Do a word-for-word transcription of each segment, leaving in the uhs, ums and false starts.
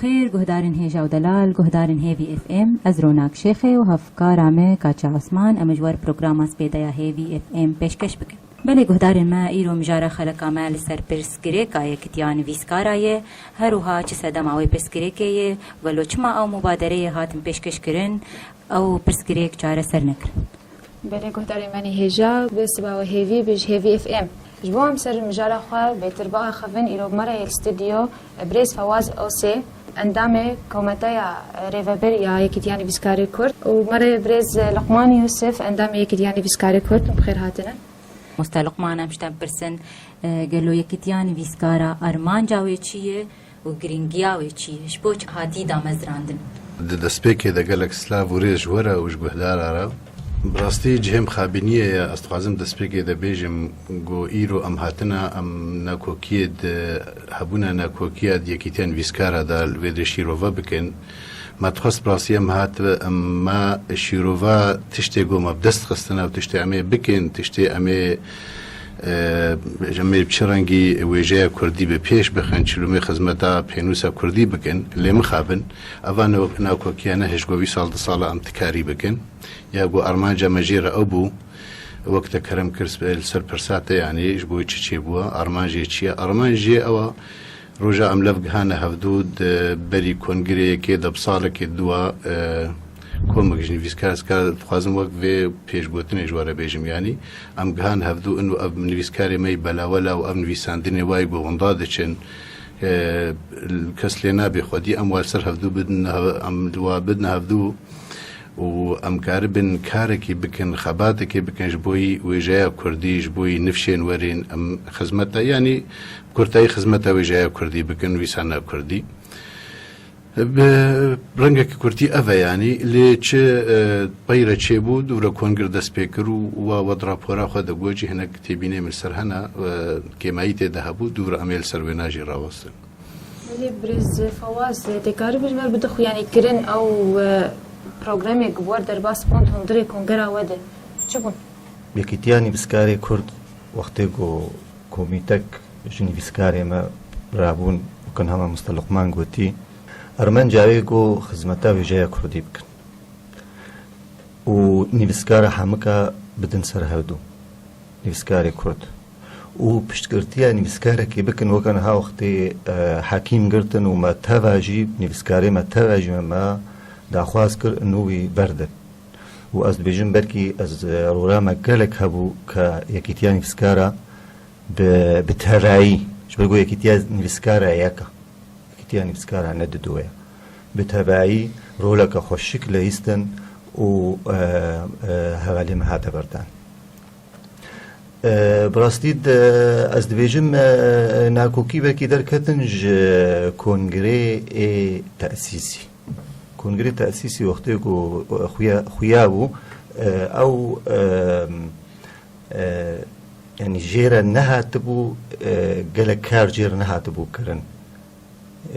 Xêr, guhdarên hêja û delal, guhdarên Hêvî F M, ez Ronak Şêxê û hevkara me Kaça Osman, em ji we re programa spêdeya Hêvî F M pêşkeş bikin. Belê guhdarên me, îro mijara xeleka me li ser pirsgirêka Yekîtiya Nivîskara ye, her wiha çi sedema wê pirsgirêkê ye, gelo çima ew mubadereyê hatin pêşkeş kirin, ew pirsgirêk çareser nekirin. Belê guhdarên me nî hêja, bi siba we hêvî bi ji Hêvî F M. Ji bo em ser mijara xwe bêtir biaxivin, îro bi me re yê li stûdyo birêz Fewaz Osê, endamê Kometeya Rêvebir ya Yekîtiya Nivîskarê Kurd û me re birêz Luqman Yûsif, endamê Yekîtiya Nivîskarê Kurd, bi xêr hatine. Mamoste Luqman, em ji te bipirsin, e, gelo Yekîtiya Nivîskara armanca wê çi ye û girîngiya wê çi ye? Ji bo çi hatî damezrandin? Di destpêkê de gelek silav û rêz ji we re û ji guhdara re. Bi rastî cihê mixabîniyê ye. Ez dixwazim destpêkê de bêjim ku îro em hatine, em nakokiyê di hebûna nakokiya di Yekîtiya Nivîskara de li vê dirê şîrove bikin. Me dixwest bi rastî em hat, em me şîrova tiştê ku me bi dest xistine û tiştê em ê bikin, tiştê em ê, e, em ê bi çi rengî wêjeya kurdî bi pêş bixin, çilûmê xizmeta pênûsa kurdî bikin, lê mixabin. Eva ne-, nakokiya ne hişk ku vî sal, du sala em tikarî bikin. Ya ku armanca me jê re ew bû, wek te kerem kir sp-, li ser pirsa te, yanî ji bo çi çêbûye, armanc jê çi ye? Armanc jê ew e, roja em lev gihane hevdû di berî kongirê yekê de bi salekê dû e, komek ji nivîskar, dixwazim wek vê pêşgotinê ji we re bêjim, yanî em gihane hevdû û ev nivîskarê me yî belawela û ev nivîsandinê wayî ku winda diçin, e, kes lê nabe xwedî, em wa li ser hevdû bidin hev-, em wa bidin hevdû û em karibin karekî bikin, xebatekê bikin ji bo yî wêjeya kurdî, ji bo yî nifşên werên em xizmeta, yanî bi kurtayî xizmeta wêjeya kurdî bikin, nivîsana kurdî. Bi rengekî kurtî ev e, yanî lê çi, e, peyre çêbû, dû re kongir dest pê kir û wa wed rapora xwe de got jî hinek têbînê min ser hene, e, kêmayî tê de hebû, dû re em ê li ser wêna jî rawestin. Belê birêz Fawaz, tê karî bi ji me re bidixu, yanî kirin ew, e, programê ku bi we re derbas bûn di hundirê kongera we de çi bûn? Yekîtiya Nivîskarê Kurd wextê ku komîtek ji nivîskarê me rabûn, wek niha mamoste Luqman gotî, armanca wê ku xizmeta wêjeya kurdî bikin û nivîskara hemika bidin ser hevdû, nivîskarê kurd. Û piştgirtiya nivîskarekê bikin, weke niha wextê, e, Hekîm girtin û me teva jî, nivîskarê me teva jî me, me daxwaz kir û wî berdin. Û ez dibêjim, belkî ez, e, rora me gelek hebû ke Yekîtiya Nivîskara bi, bi tevayî, ji ber ku Yekîtiya Nivîskara yek e. Yekîtiya Nivîskara ne dido ye. Bi tevayî roleke xweşik leyîstin û, e, e, hevalê me hate berdan. E, bi rastî de ez dibêjim, e, nakokî belkî derketin ji kongirê ê tesîsî. Kongirê tesîsî wextê ku xuya, xuya bû, e, ew, e, e, yanî jê re nehatibû, e, gelek kar jê re nehatibû kirin.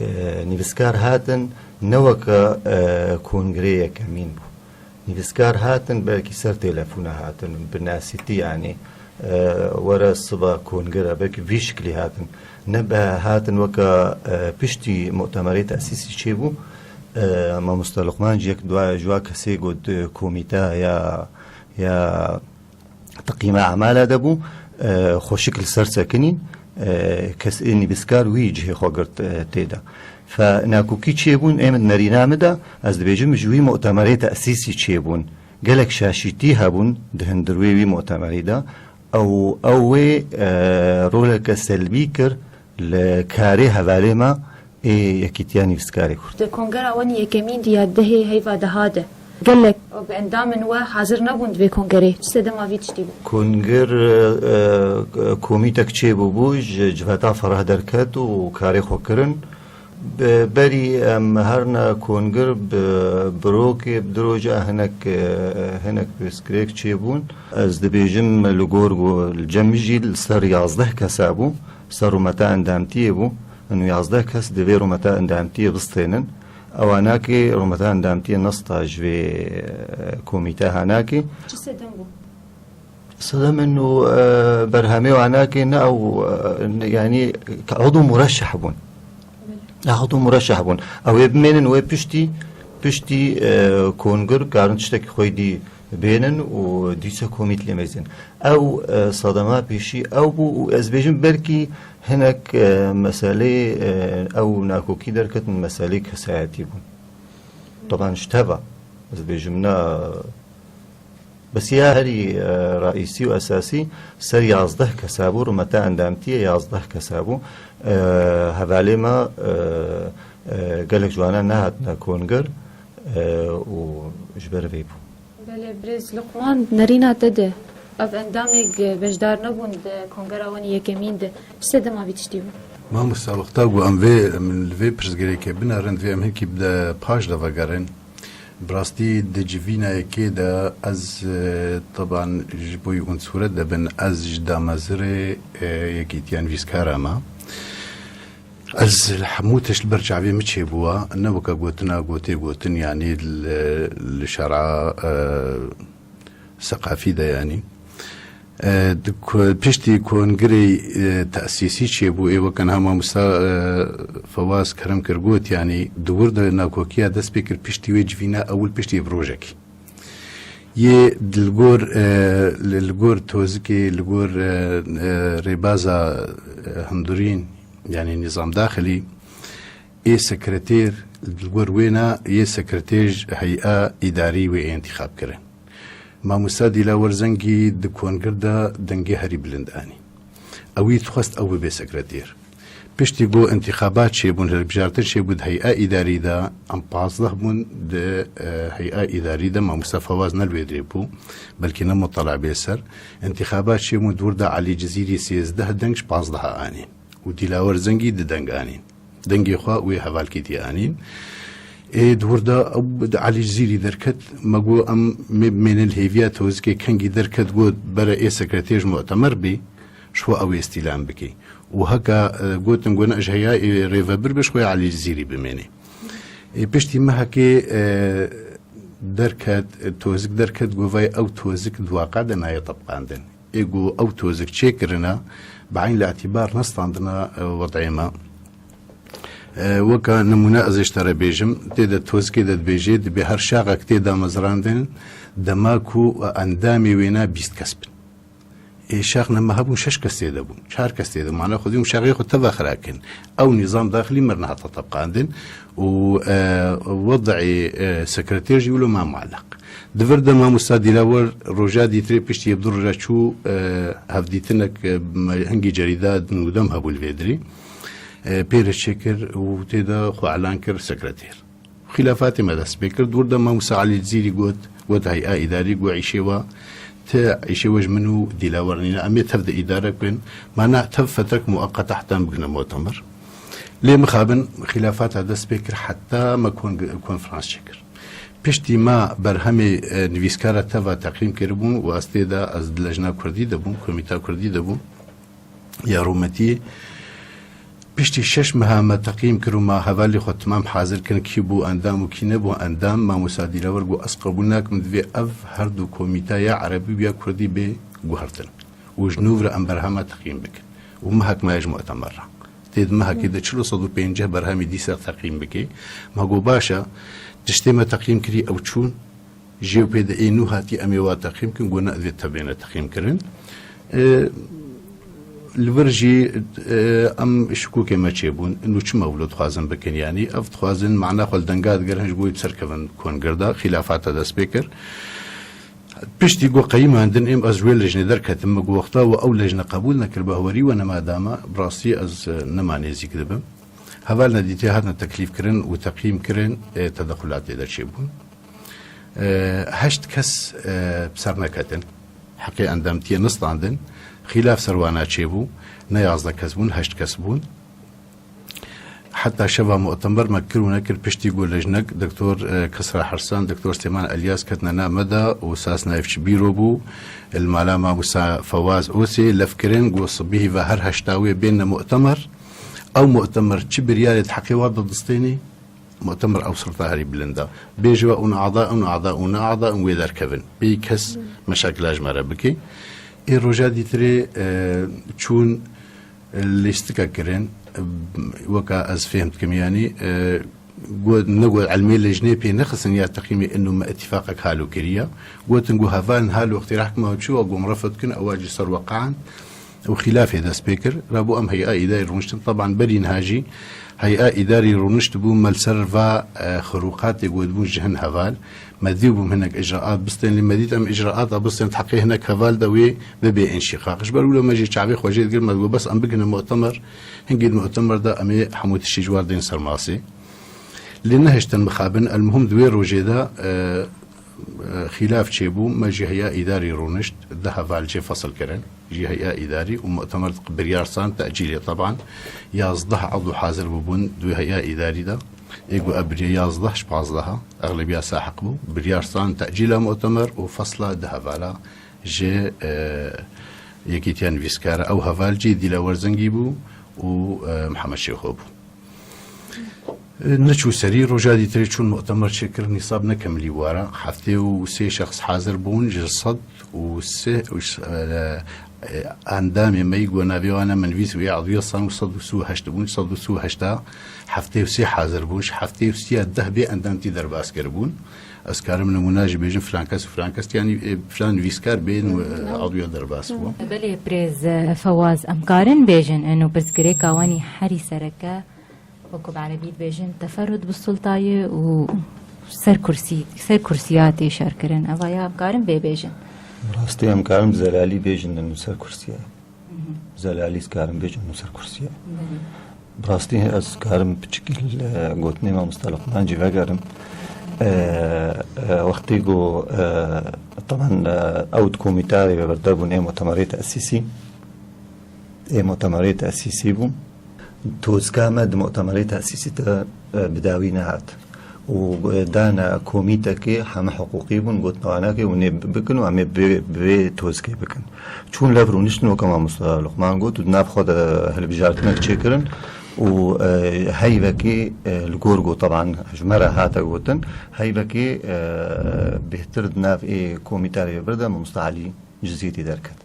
E, nivîskar hatin, ne weke, e, kongirê yekemîn bû. Nivîskar hatin, belkî ser telefona hatin, bi nasîtî, yanî, e, were siba kongire, belkî vî şiklî hatin. Ne bi hatin weke, e, piştî mutemerê tesîsî çêbû, e, mamoste Luqman jî yek dua ji wa kesê got, e, komîta ya, ya teqîma emala de bû, e, xweşik li ser sekinîn, e, kes ê nivîskar wî cihê xwe girt, e, tê de. Fe nakokî çêbûn, ê min nerîna min de, ez dibêjim ji wî mutemerê tesîsî çêbûn. Gelek şaşîtî hebûn di hundir wê wî mutemerî de. Ew, ew wê, e, roleke selbî kir li karê hevalê me ê Yekîtiya Nivîskarê Kurd. Di kongera wan yekemîn di ya dehê heyva deha de gelek bi endamên we hazir nebûn di vê kongerê. Çi sedema vî tiştî bû? Konger, e, e, komîtek çêbûbû, ji civeta ferah derket û karê xwe kirin. Bi-, berî em herine kongir bi birokê, bi diroja hinek, e, hinek pirsgirêk çêbûn. Ez dibêjim li gor ku li cem min jî li ser yazdeh kesa bû, ser rûmeta endamtiyê bû. Û yazdeh kes divê rûmeta endamtiyê bistênin. Ewa nakê rûmeta endamtiyê nesta ji vê, e, komîte ha nakê. Çi sedem bû? Sedem û, e, berhemê wa nakê ne ew, e, ne, yanî ke ew du mureşeh bûn. Hewdû mureşeh bûn. Ew ê bimênin wê piştî, piştî, e, kongir karin tiştekî xwe dî bênin û dîsa komît lê mêzin. Ew, e, sedema pêşî ew bû û ez bêjim belkî hinek, e, meselê, e, ew nakokî derketin meselê kesayetî bûn. Taban ji teva, ez bêjim na, bes ya herî, e, raîsî û esasî ser yazdeh kesa bû, rûmeta endamtiyê yazdeh kesa bû. E, hevalê me, e, e, gelek ji wana nehatine kongir, e, û ji ber vê bû. Belê, birêz Luqman, nerîna te de. Ev endamê ge beşdar nebûn di kongera wan yekemîn de. Çi sedema vî tiştî bû? Mamosta, wexta ku em vê, em li vê pirsgirêkê binêrin, divê em hinkî bi de paş de vegerin. Bi rastî di civîna yekê de ez, e, teban ji bo yî unsûre de bin, ez ji damezirê, e, Yekîtiya Nivîskara me. Ez li hemû tişt li ber çavê min çêbûwa, ne weke gotina gotê gotin, yanî li, li şera, e, seqafî de, yanî. E, di ku-, piştî kongirê, e, tesîsî çêbû, ê weke niha mamosta, e, Fewaz kerem kir got, yanî di wir de nakokiya dest pê kir piştî wê civîna ewil piştî bi rojekî. Yê li gor, e, li, li gor tozikê, li gor, e, e, rêbaza, e, hundirîn, yanî nîzam daxilî, ê sekretêr, li gor wêna yê sekretêr ji heya îdarî wê ê întîxab kirin. Mamosta Dîlawer Zengî di kongir de dengê herî bilind anî. Ewî dixwest ew bibe sekretêr. Piştî ku întîxabat çêbûn, hilbijartin çêbû di heya îdarî de, em pazdeh bûn di, e, heya îdarî de, mamosta Fewaz ne li wê dirê bû, belkî ne mutela bê ser. Întîxabat çêbûn, di wir de Elî Cizîrî sêzdeh deng ji pazdeh anîn û Dîlawer Zengî du deng anîn. Dengê xwe wê hevalkî dî anîn. Ê di wir de ew di Elî Cizîrî derket, me got em mê bimênin li hêviya tozikê kengî derket, got bere ê sekretêr ji mu'temer bî. Ji xwe ew ê îstîlam bikî. Û heka, e, gotin, got ne ji heya ê rêvebir be, ji xwe Elî Cizîrî bimênê. Ê piştî mehekê, e, derket, e, tozik derket, got vay ew tozik di waqa de nayê tebqandin. Ê got ew tozik çêkirine, bi eyn îtîbar nestandine, e, wed'ê me. E, weke nimûne ez ê ji te re bêjim, tê de tozikê de dibêjê, dibê her şaxek tê damezrandin, dema ku endamê wêna bîst kes bin. Ê şax nema hebûn, şeş kes tê de bûn, çar kes tê de, mana xwedî hûn şaxê xwe teva xira kin. Ew nîzam daxilî mir nehata tebqandin û, e, wed'ê, e, sekretêr jî wilo ma mu'elleq. Di vir de mamosta Dîlawer roja dîtirê piştî yê bi du roja çû, e, hevdîtinek, e, hingî cerîda nûdem hebû li vê dirî. E, pê re çêkir û tê de xwe elan kir sekretêr. Xîlafatê me dest pê kir. Di wir de mamosta Elî Cizîrî got, got heya îdarî, got îşê we, ti îşê we ji min û Dîlawer nîne. Em ê tev de îdare bikin. Ma ne tev fetrek mueqete heta em bigihine mu'temer. Lê mixabin xîlafata dest pê kir heta me kon-, konferans çêkir. Piştî me berhemê, e, nivîskara teva teqîm kiribûn û ez tê de, ez di lejna kurdî de bûm, komîta kurdî de bûm. Ya rûmetiyê. Piştî şeş meha me teqîm kir û me hevalê xwe timam hazir kirin, kî bû endam û kî nebû endam. Mamosta Dîlawer got, ez qebûl nakim, divê ev her du komîta ya erebî û ya kurdî bê guhertin û ji nû re em berhema teqîm bikin û mehek me ji mu'temer re. Tê di mehekê de çil û sed û pêncî berhemî dîsa teqîm bikê. Me got, baş e, tiştê me teqîm kirî ew çûn, jê û pê de ê nû hatî em ê wa teqîm kin, got, ne, divê tevbêne teqîm kirin. E, li vir jî, e, em şikûkê me çêbûn, nû çima wilo dixwazin bikin, yanî ev dixwazin mana xwe li denga digerin ji bo wê bi ser kevin kongir de, xîlafata dest pê kir. Piştî got qeyimandin êm ez ji wê lejnê derketim, me got wexta we ew lejne qebûl nekir, bi hewerî we nema dama, bi rastî ez, e, nema nêzîk dibim. Heval nedîtê hatine teklîf kirin û teqîm kirin, e, tedexulatê de çêbûn. E, heşt kes, e, bi ser neketin. Heqê endamtiyê nistandin. Xîlaf ser wana çêbû. Ne yazdeh kes bûn, heşt kes bûn. Heta şeva mu'temer me kir û nekir, piştî ku lejnek, Doktor, e, Kisra Hersan, Doktor Sêman Elyas ketine nav me de û Sas Naif ji bîro bû. Li mala Mamosta Fewaz Osê lev kirin, got sibihî ve her heşta wê bêne mu'temer. Ew mu'temer çi biryarê di heqê wan de distênî, mu'temer ew sirta herî bilind e. Bêje we hûn a'da in, a'da hûn ne a'da in, wê derkevin. Bêyî kes meşakila ji me re bike. Ê roja dîtirê, e, çûn, e, lîstika kirin. Weka ez fêhm dikim, yanî, e, got, negot elmê lejnê pê nexistin ya teqîmê inu me îtîfaqek halo kiriye. Gotin ku hevalin hal wextê rehkima çû, ew ku em refet dikin, ewa jî ser weqan û xîlafê dest pê kir. Rabû em hey'a îdarî rûniştin. Teban berî niha jî hey'a îdarî rûnişt bû, me li ser va, e, xirûqatê ku dibûn ji hin heval. Me dî bûm hinek îcraat bistên, lê me dît em îcraata bistên di heqê hinek heval de wê bibe înşîqaq. Ji ber wilo me jî çavê xwe jê digir, me digot, bes em bigihine mu'temer, hingî di mu'temer de em ê hemû tiştî ji war dên ser masê. Lê nehiştin mixabin, elmuhim di wê rojê de, e, e, xîlaf çêbû, me jî hey'a îdarî rûnişt, deh heval jê fesil kirin. Ji hey'a îdarî û mu'temer biryar san tecîlê teban yazdeh ew hazir bûbûn di wê hey'a îdarî de. Ê ku ev biriye yazdeh ji pazdeh e, exlebiya sahiq bû. Biryar san tecîla mu'temer û fesla di hevala ji, e, Yekîtiya Nivîskar e. Ew heval jî Dîlawer Zengî bû û, e, Mihemed Şêxo bû. Neçû serî, roja dîtirê çûn mu'temer çêkirin, nîsab ne kemilî wara. Heftê û sê şexs hazir bûn ji sed û sê, û s-, e, e, endamê me yî ku navê wan e, min nivîs wê edwiya san û sed û sî û heşt bûn, sed û sî û heşt a heftê û sê hazir bûn, ji heftê û sê ya deh bê endamtî derbas kiribûn. Ez karim nimûna jî bêjim, filan kes û filan kes, yanî, e, filan nivîskar bê, e, edwiya derbas bû. Belê, birêz, e, Fewaz, em karin bêjin, eno pirsgirêka wanî herî sereke, wekî bi erebî dibêjin, teferrud bi sultayê û ser kursî, ser kursiya tê şerkirin. Eva ya em karin vê bêjin. Rastî em karin bi zelalî bêjin, eno ser kursiya. Zelalî ez karim bêjim, eno ser kursiya. Belê. Bi rastî ez karim piçikî li gotinê mamosta Luqman jî vegerim. E, e, wextê ku, e, teban, e, ew di komîtayê ve berde bûn, ê mutemerê tesîsî. Ê mutemerê tesîsî bûn. Tozka me di mutemerê tesîsî de, e, bi dawî nehat. Û, e, dana komîtekê heme hiqûqî bûn, gotin, "Wana ke hûn ê bi-, bikin û em ê bi, bi vê tozkê bikin." Çûn lev rûniştin, weke mamosta Luqman got, û di nav xwe de hilbijartinek çêkirin û, e, heyvekê, e, li gor got, teban ji me re hate gotin, heyvekê, e, bêhtir di nav ê komîta rêvebir de mamosta Elî Cizîrî derket.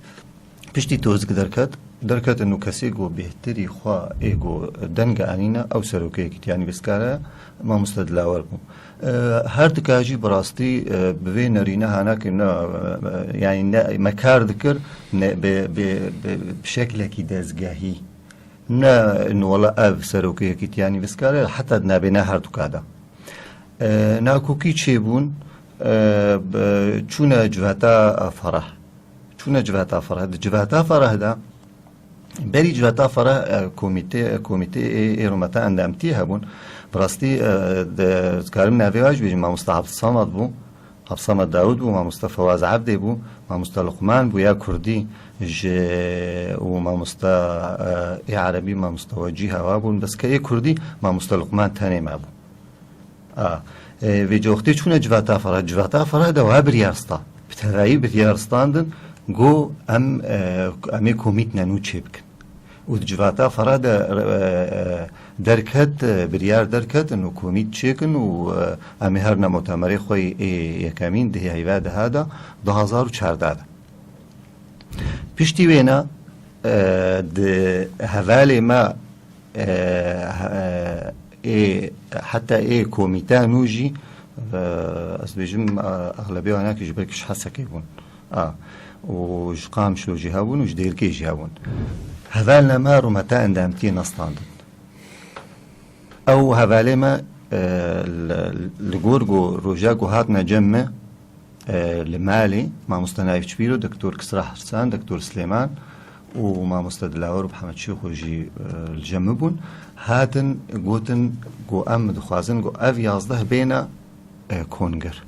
Piştî tozk derket, derket û kesê ku bêhtirî xwe ê ku deng anîne, ew serokê Yekîtiya Nivîskar e, mamoste Dilawer bû. E, her dika jî bi rastî, e, bi vê nerîne hanakê ne, e, e, yanî ne, me kar dikir, ne, bi, bi, bi, bi şeklekî dezgehî. Ne, wela ev serokê Yekîtiya Nivîskar e, heta di navbêna her duka de. E, nakokî çêbûn, e, bi, çûne civata Fereh. Çûne civata Fereh. Di civata Fereh de, berî civata Fereh, e, komîte, komîte ê, ê rûmeta endamtiyê hebûn. Bi rastî, e, de, dikarim navê wan jî bêjim, mamosta Abdulsamed bû, Abdulsamed Dawud bû, mamosta Fewaz Abdê bû, mamosta Luqman bû ya Kurdî ji, û mamosta, e, ê Erebî, mamosta Wecîh hewa bûn. Bes ke ê Kurdî, mamosta Luqman tenê me bû. A, e, vê coxtê çûne civata Fereh. Civata Fereh de wiha biryar sta. Bi tevayî biryar standin, got em, e, em ê komîtne nû çê bikin. Û di civata Fereh de, e, e, derket, e, biryar derket, û komît çêkin û, e, em ê herine mutemerê xwe yê yekemîn di heyva deha de, du hazar û çardeh de. Piştî wêna, e, di hevalê me, e, he-, ê, heta ê komîta nû jî, e, ez dibêjim, e, exlebê wana ki ji ber ki ji Hesekê bûn. A, û ji Qamişlo jî hebûn û ji Dêrikê jî hebûn. Hevalna me rûmeta endamtiyê nestandin. Ew hevalê me, e, li, li gor ku roja ku hatine cem me, e, li malê, mamoste Naîf Çipîro, doktor Kisra Hirsan, doktor Silêman û mamoste Dilawer û Mihemed Şêxo jî, e, li cem min bûn. Hatin gotin ku em dixwazin ku ev yazdeh bêne, e, kongir.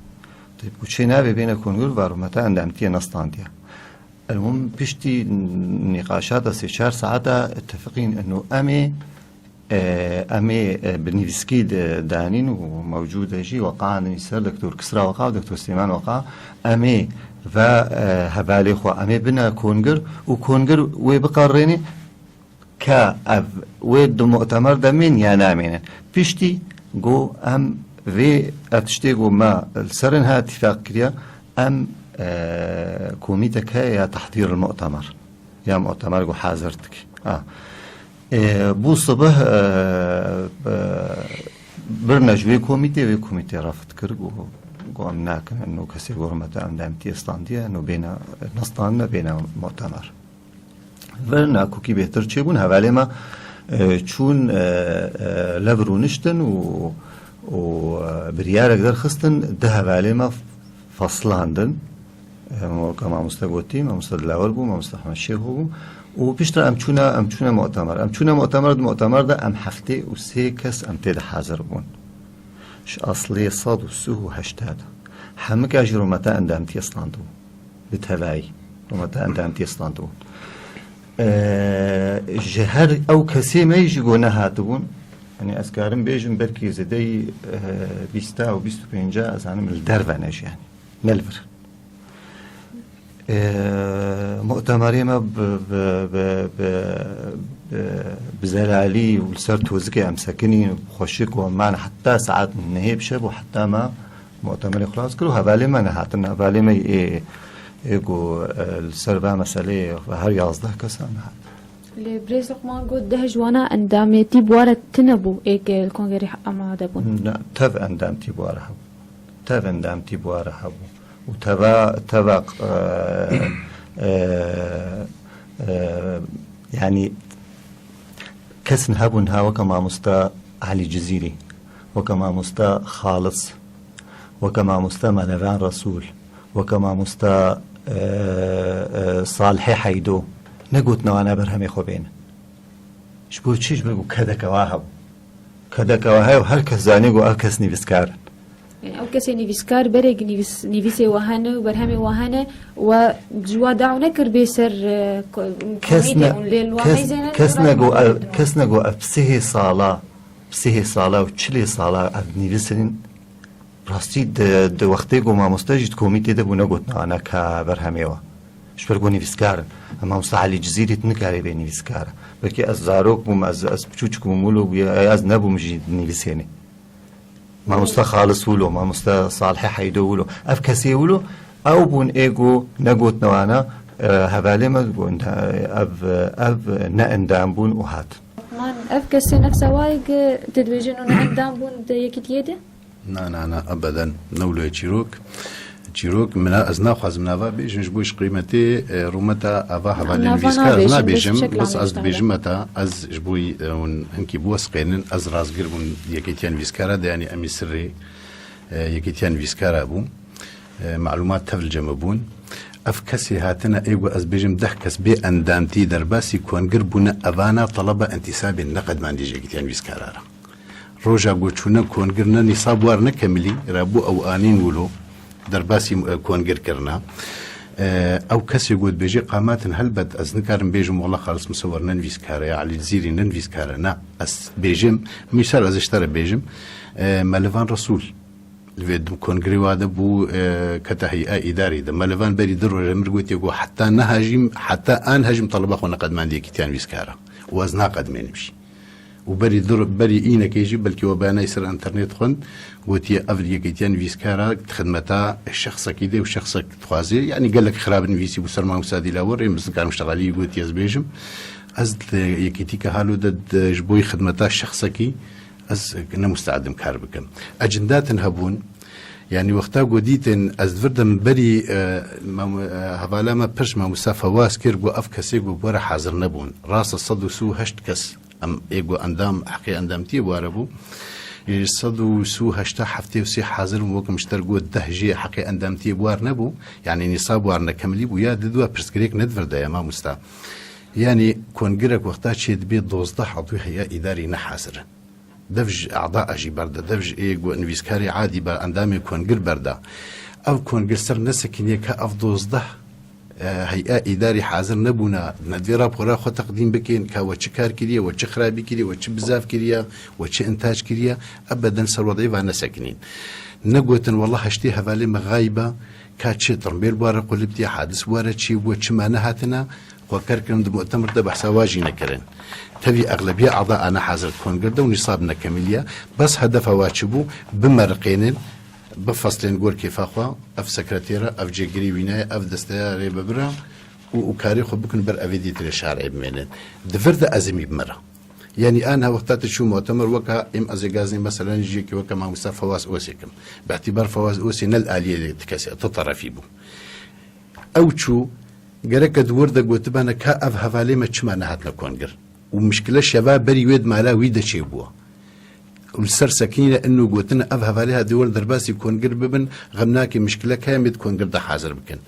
Tê ku çê navê bêne kongir, va rûmeta endamtiyê nestandiye. Elmûm piştî nîqaşata sê çar saeta tefiqîn eno em ê E, em ê, e, bi nivîskî de danîn û mewcûd e jî, weqan nivîser, doktor Kisra weqa, doktor Silêman weqa, em ê ve, e, hevalê xwe, em ê bine kongir û kongir wê biqerrênê ke ev wê di mu'temer de mên ya namênin. Piştî got em vê ev tiştê ku me li ser niha îtîfaq kiriye, em, e, komîtek heye ya tehdîr mu'temer. Ya mu'temer ku hazir dike. Ha. E, bû sibih, e, e, birine ji wê komîtê, wê komîtê refd kir, got, got, "Em nakin, eno kesê gormete em demtiyê standiye, eno bêne, nestandine bêne mu'temer." Vir nakokî bêtir çêbûn, hevalê me, e, çûn, e, e, lev rûniştin û, û, e, biryarek derxistin, di hevalê me faslandin. E, weke mamoste gotî, mamoste Dilawer bû, mamoste Ehmed Şêxo bû. Û piştre em çûne, em çûne mu'temer. Em çûne mu'temer, di mu'temer de em heftê û sê kes em tê de hazir bûn. Ji aslê sed û sih û heştê de. Hemika jî rûmeta endamtiyê standibû. Bi tevayî. Rûmeta endamtiyê standibû. E, ji her ew kesê me jî go nehatibûn. Yanî ez karim bêjim belkî zêdeyî, e, bîsta û bîst û pênca ez zanim li derve ne jî yanî. Ne li vir. Ee, mu'temerê me bi, bi, bi, bi, bi, bi zelalî û li ser tozikê em sekinî, xweşik û em man heta saet nehê bi şev û heta me mu'temerê xilas kir û hevalê me nehatin. Hevalê me ê, ê ku, e, li ser va meseleyê ve her yazdeh kesan nehat. Lê birêz Luqman got deh ji wana endamêtî bi we re tune bû ê ke li kongerê amade bûn. Na, tev endamtî bi we re hebû. Tev endamtî bi we re hebû. Û teva, teva, e, e, e, yanî kesin hebûn ha weke mamosta Elî Cizîrî, weke mamosta Xalis, weke mamosta Melevan Resûl, weke mamosta, e, e, Salihê Heydo, negotin wana berhemê xwe bêne. Ji bo çi? Ji ber ku kedeke wa hebû. Kedeke wa heye û her kes zanî ku ev kes nivîskar in. Yanî ew kesê nivîskar berê nivîs-, nivîsê we hene û berhemê we hene we ji wa daw nekir bê ser, e, ko-, Kes komîdê ne, û lê li wa kes, meyzê ne kes ne ku ev, kes ne ku ev sihê sala, sihê sala û çilê sala ev nivîsên Rastî di, di wextê ku mamoste jî di komîtê de bû negotina wana ka berhemê we. Ji ber ku nivîskar in. Em mamoste Elî Cizîrî tu nikarê bê nivîskar. Belkî ez zarok bûm, ez, ez piçûçik bûm wilo bûye, ez nebûm jî nivîsênê. Mamoste Xalis wilo, mamoste Salihê Heydo wilo. Ev kesê wilo, ew bûn ê ku negotina wana, e, hevalê me bûn, e, ev, ev ne endam bûn û hat. Man ev kesê nefsa wayê ku tu dibêjin û ne endam bûn di yekîtiyê de? Na, na, na, ebeden. Ne wilo ye çîrok. Çîrok, min a, ez naxwazim nava bêjim, ji bo ji qîmetê, e, rûmeta ava hevalên nivîskar nabêjim, bes ez dibêjim heta, ez ji bo, e, hûn hinkî biwesqênin, ez razgir bûm yekîtiya nivîskara de, yanî em ê sirrê, e, yekîtiya nivîskara bûm. E, malûmat tev li cem bûn. Ev kesê hatine, ê ku ez bêjim deh kes bê endamtî derbasî kongir bûne, evana taleba entîsabên neqedmandî ji yekîtiya nivîskara re. Roja ku çûne kongir ne nîsab war ne kemilî, ra bû ew anîn wilo, derbasî, e, kongir kirina. E, ew kesê ku dibêje qamatin helbet ez nikarim bêjim, wela Xalis Musewwer ne nivîskar e, ya Elî Cizîrî ne nivîskar e, na. Ez bêjim, mîsal ez ji te re bêjim, e, Melevan Resûl, li vê di kongirê wa de bû, e, kete hey'a îdarî de. Melevan berî du roje mir gotiye ku heta nehajîm, heta an hejim taleba xwe neqedmandiye yekîtiya nivîskara. Û ez naqedmênim jî. Û berî dur, berî înekê jî belkî we beyanayî ser înternet xwend, gotiye ev yekîtiya nivîskara di xidmeta şexsekî de û şexsek dixwaze, yanî gelek xirab nivîsî bû ser Mamosta Dîlawer, ê min zikarim şexalî gotiye ez bêjim. Ez di yekîtîka halo de, de ji bo xidmeta şexsekî ez ne musteedim kar bikim. Ecindatin hebûn, yanî wexta ku dîtin ez di vir de min berî, e, mam-, e, hevala me pir ji Mamosta Fewaz kir, got ev kesê ku bi we re hazir nebûn. Rast e, sed û sî û heşt kes. Em ê ku endam, heqê endamtiyê bi we re bû. Ji sed û sî û heşta heftê û sê hazir bûn, wek min ji te re got, deh jê heqê endamtiyê bi we re nebû. Yanî nîsab bi we re nekemilî bû, ya di dua pirsgirêk ne di vir de ye, mamosta. Yanî kongirek wexta çê dibe dozdeh edû hey'a îdarî ne hazir in. Dev ji a'da a jî berde, dev ji ê ku nivîskarê adî ber, endamê kongir berde. Ev kongir ser nesekiniye ka ev dozdeh e, hey'a îdarî hazir nebûna, ne divê rapora xwe teqdîm bikin, ka we çi kar kiriye, we çi xirabî kiriye, we çi bizav kiriye, we çi intac kiriye, ebeden ser wedî va nesekinîn. Negotin, wela heştê hevalê me xayîb e, ka çi tirmbêl bi we re qulip diye, hadis bi we re çi bû, çima nehatine, xwe ker kirin di mu'temer de behsa wa jî nekirin. Tevî exlebiya a'da a ne hazir kongir de û nîsab nekemiliye, bes hedefa wa çi bû, bimeriqênin, bifeslên gor kêfa xwe, ev sekretêr e, ev cêgirî wîna ye, ev desteya rêvebir e û, û karê xwe bikin ber evê dîtirê şarê bimênin. Di vir de ez ê mî bimirim. Yanî aniha wexta tu çû mutemer weka êm ez ê gaznê meselen jiyekî weke mamosta Fewaz Osê kim. Bi îtîbar Fewaz Osê ne li aliyê ti kesê, ti terefî bû. Ew çû, gereke di wir de gotibane ka ev hevalê me çima nehatine kongir. Û mişkile şeva berî wê di mala wî de çêbûwa. Û li ser sekinîne ino gotine ev hevalê ha di wir derbasî kongir bibin, xem nake mişkile keye em ê di kongir de hazir bikin.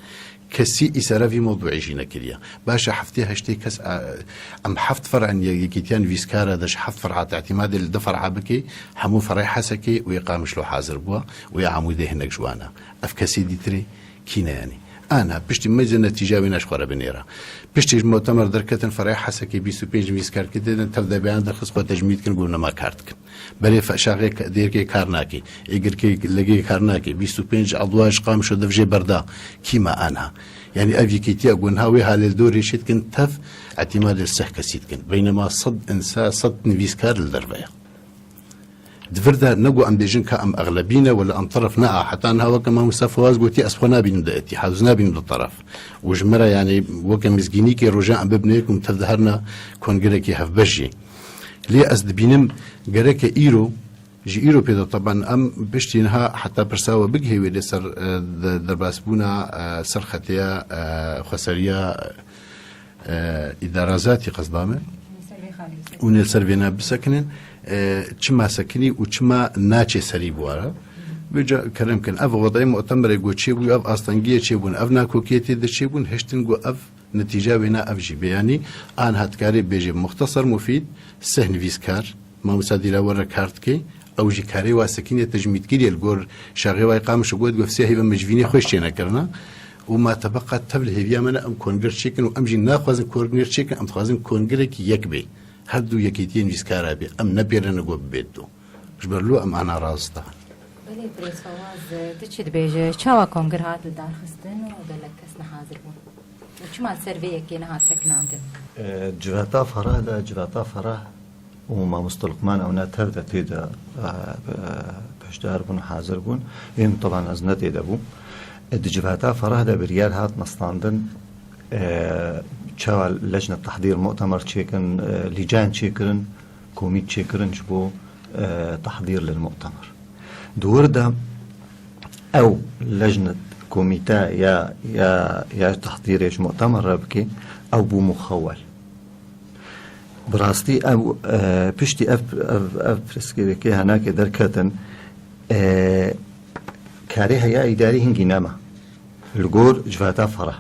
Kesî îsare vî mewduî jî nekiriye. Baş e heftê heştê kes, a, em heft fer'in ye-, yekîtiyan vîskara de ji heft fer'a te îtîmadê li du fer'a bikê, hemû fer'ê Hesekê û yê Qamişlo hazir bûwa û yê Amûdê hinek ji wan e. Ev kesê dîtirê kî ne yanî? Ana, piştî meyze netîca wê ne ji xwe re binêre. Piştî ji mutemer derketin fer'ê Hesekê bîst û pênc vîskar kê tê de tev de beyan derxist xwe tecmîd kin, got nema kar dikin. Berê fe-, şaxê ke-, dêrkê kar nake. Ê girkê legê kar nake. Bîst û pênc edwa ji Qamişo dev jê berda. Kî me aniha? Yanî ev yekîtiya ku niha wê halê li dorê çê dikin tev îtîmadê li seh kesî dikin. Beynema sed însa, sed nivîskar li derve ye. Di vir de ne ku em bêjin ka em exlebî ne wele em teref ne a. Heta niha weke mamosta Fewaz gotî ez xwe nabînim di îtîhad û nabînim di teref. Û ji me re yanî weke mizgînîkê rojan em bibine yek û em tev de herine kongirekî hevbeş jî. Lê ez dibînim gereke îro Ji îro pê de teban em piştî niha heta pirsa we bigihê wê lê ser, e, de-, derbasbûna, e, ser xetêya, e, xweseriya, e, îdarazatî qesda me û nê ser vêna bisekinin, e, çima sekinî û çima naçê serî bi wara. Vêca kerem kin. Ev wedayê mutemerê ku çêbû, ev astengiyê çêbûn, ev nakokiyê tê de çêbûn, hiştin ku ev Netîca wêna ev jî bê. Yanî aniha dikarê bêjê muxtesar mufîd, seh nivîskar, mamosta Dîlawer re kar dike, ew jî karê wa sekînê tecmîd kiriye li gor şaxê wa yê Qamişo got, got, sê heyve me ji vînê xwe jî çênekirine. Û ma tebeqa tev li hêviya me ne em kongir çêkin û em jî naxwazin kongir çêkin, em dixwazin kongirekî yek bê. Her du yekîtiyên nivîskara bê. Em ne pêre ne got bibêt do. Ji ber lo em ana rast e. Belê, birêz Fewaz, tu çi dibêje? Çawa kongir hat lidarxistin û gelek kes nehazir bûn? Û çima li ser vê yekê nehat sekinandin? E, civata Ferah de, civata Ferah û mamoste Luqman ewna tev de tê de, e, e, beşdar bûn û hazir bûn. Ên teban ez ne tê de bûm. E, di civata Ferah de biryar hat nestandin, e, çawa lejne tehdîr mu'temer çêkin, e, lîcan çêkirin, komît çêkirin ji bo, e, tehdîr lil mu'temer. Di wir de ew lejne komîte ya, ya, ya tehdîrê ji mu'temer re bike, ew bû muxewel. Bi rastî ew, e, piştî ev, ev, ev pirsgirêkê henakê derketin, e, karê heya îdarî hingî nema. Li gor civata Ferah.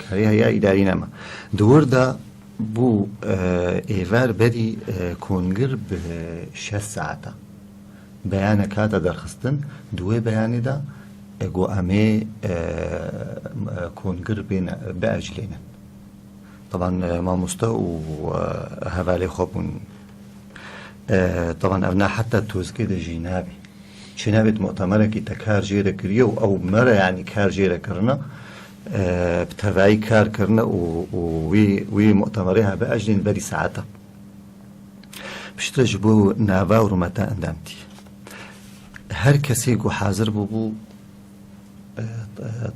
Karê heya îdarî nema. Di wir de bû, e, êvar berî, e, kongir bi şeş saeta. Beyanek hate derxistin, di wê beyanê de, e, got em ê, e, kongir bêne, biecilênin. Teban, e, mamoste û, e, hevalê xwe bûn. E, teban ev ne heta tozikê de jî nabî. Çi nabêt mu'temerekî te kar jê re kiriye û ew me re, yanî kar jê re kirine, e, bi tevayî kar kirine û, û wî, wî mu'temerê hebe ecdên berî saeta. Piştre ji bo nava û rûmeta endamtî. Her kesê ku hazir bûbû, e, e,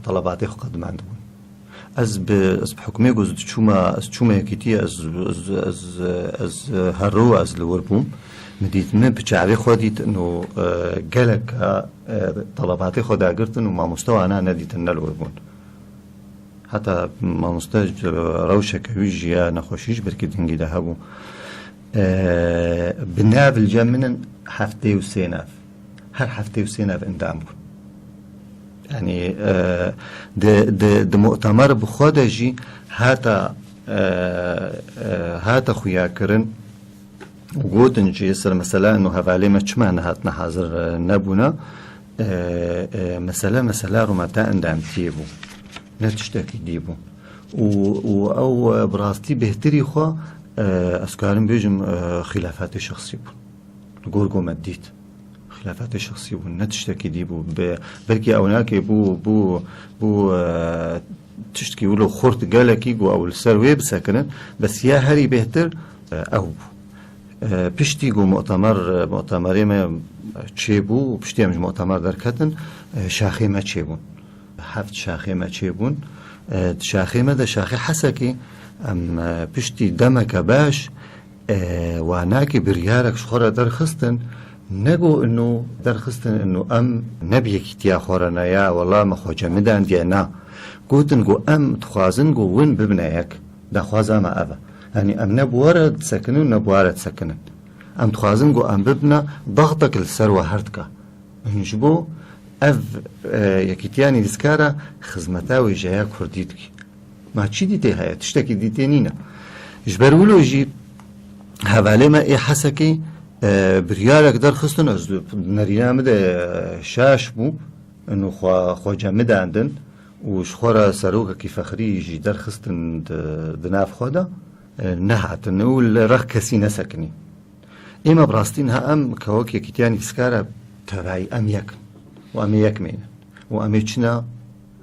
telebatê xwe qedimandibûn. Ez bi, ez bi hukmê ku ez diçûma, ez çûma yekîtiyê, ez, ez, ez, ez her ro ez li wir bûm. Min dît, min bi çavê xwe dît, ino, e, gelek, e, telebatê xwe dagirtin û mamoste wana nedîtin, ne li wir bûn. Heta mamoste ji rewşeke wî jî ya nexweşî ji ber kî dingî de hebû. E, bi nav li cem min in heftê û sê nav. Her heftê û sê nav endam bûn. Yanî, e, di, di, di mu'temer bi xwe de jî hata, e, e, hate xuyakirin û gotin jî ser mesela ino hevalê me çima nehatine hazir, e, nebûne, e, e, mesele, mesela rûmeta endamtiyê bû. Ne tiştekî dî bû. Û, û ew, e, bi rastî bêhtirî xwe, e, ez karim bêjim, e, xîlafatê şexsî bûn. Li gor ku me dît. Xilafetê şexsî bû, ne tiştekî dî bû. Be-, belkî ewnakê bû, bû, bû, e, tiştkî wilo xurt gelekî ku ew li ser wê bisekinin, bes ya herî bêhtir, e, ew bû. E, piştî ku mu'temer, e, mu'temerê me çêbû û piştî em ji mu'temer derketin, e, şaxê me çêbûn. Heft şaxê me çêbûn. E, di şaxê me de şaxê Hesekê em, e, piştî demeke baş, E, wanakî biryarek ji xwe re derxistin, ne got ino derxistin ino em ne bi yekîtiya xwe re ne ya wela me xwe cemidandiye, na. Gotin got em dixwazin got win bibine yek. Daxwaza me ev e. Yanî em ne bi we re disekinin ne bi we re disekinin. Em dixwazin got em bibine daxtek li ser we her dike. Ji bo ev, e, yekîtiya nivîskara xizmeta wêjeya kurdî dikî. Ma çi dîtê heye? Tiştekî dîtê nîne. Ji ber wilo jî hevalê me ê Hesekê, e, biryarek derxistin, ez nerîna min de, e, şaş bû, û xwe, xwe cemidandin û ji xwe re serokekî fexrî jî derxistin di, di nav xwe de, e, nehatin û li rex kesî nesekinî. Ême bi rastî niha em kewek yekîtiya nivîskara tevayî em yek in û em ê yek mênin û em ê çina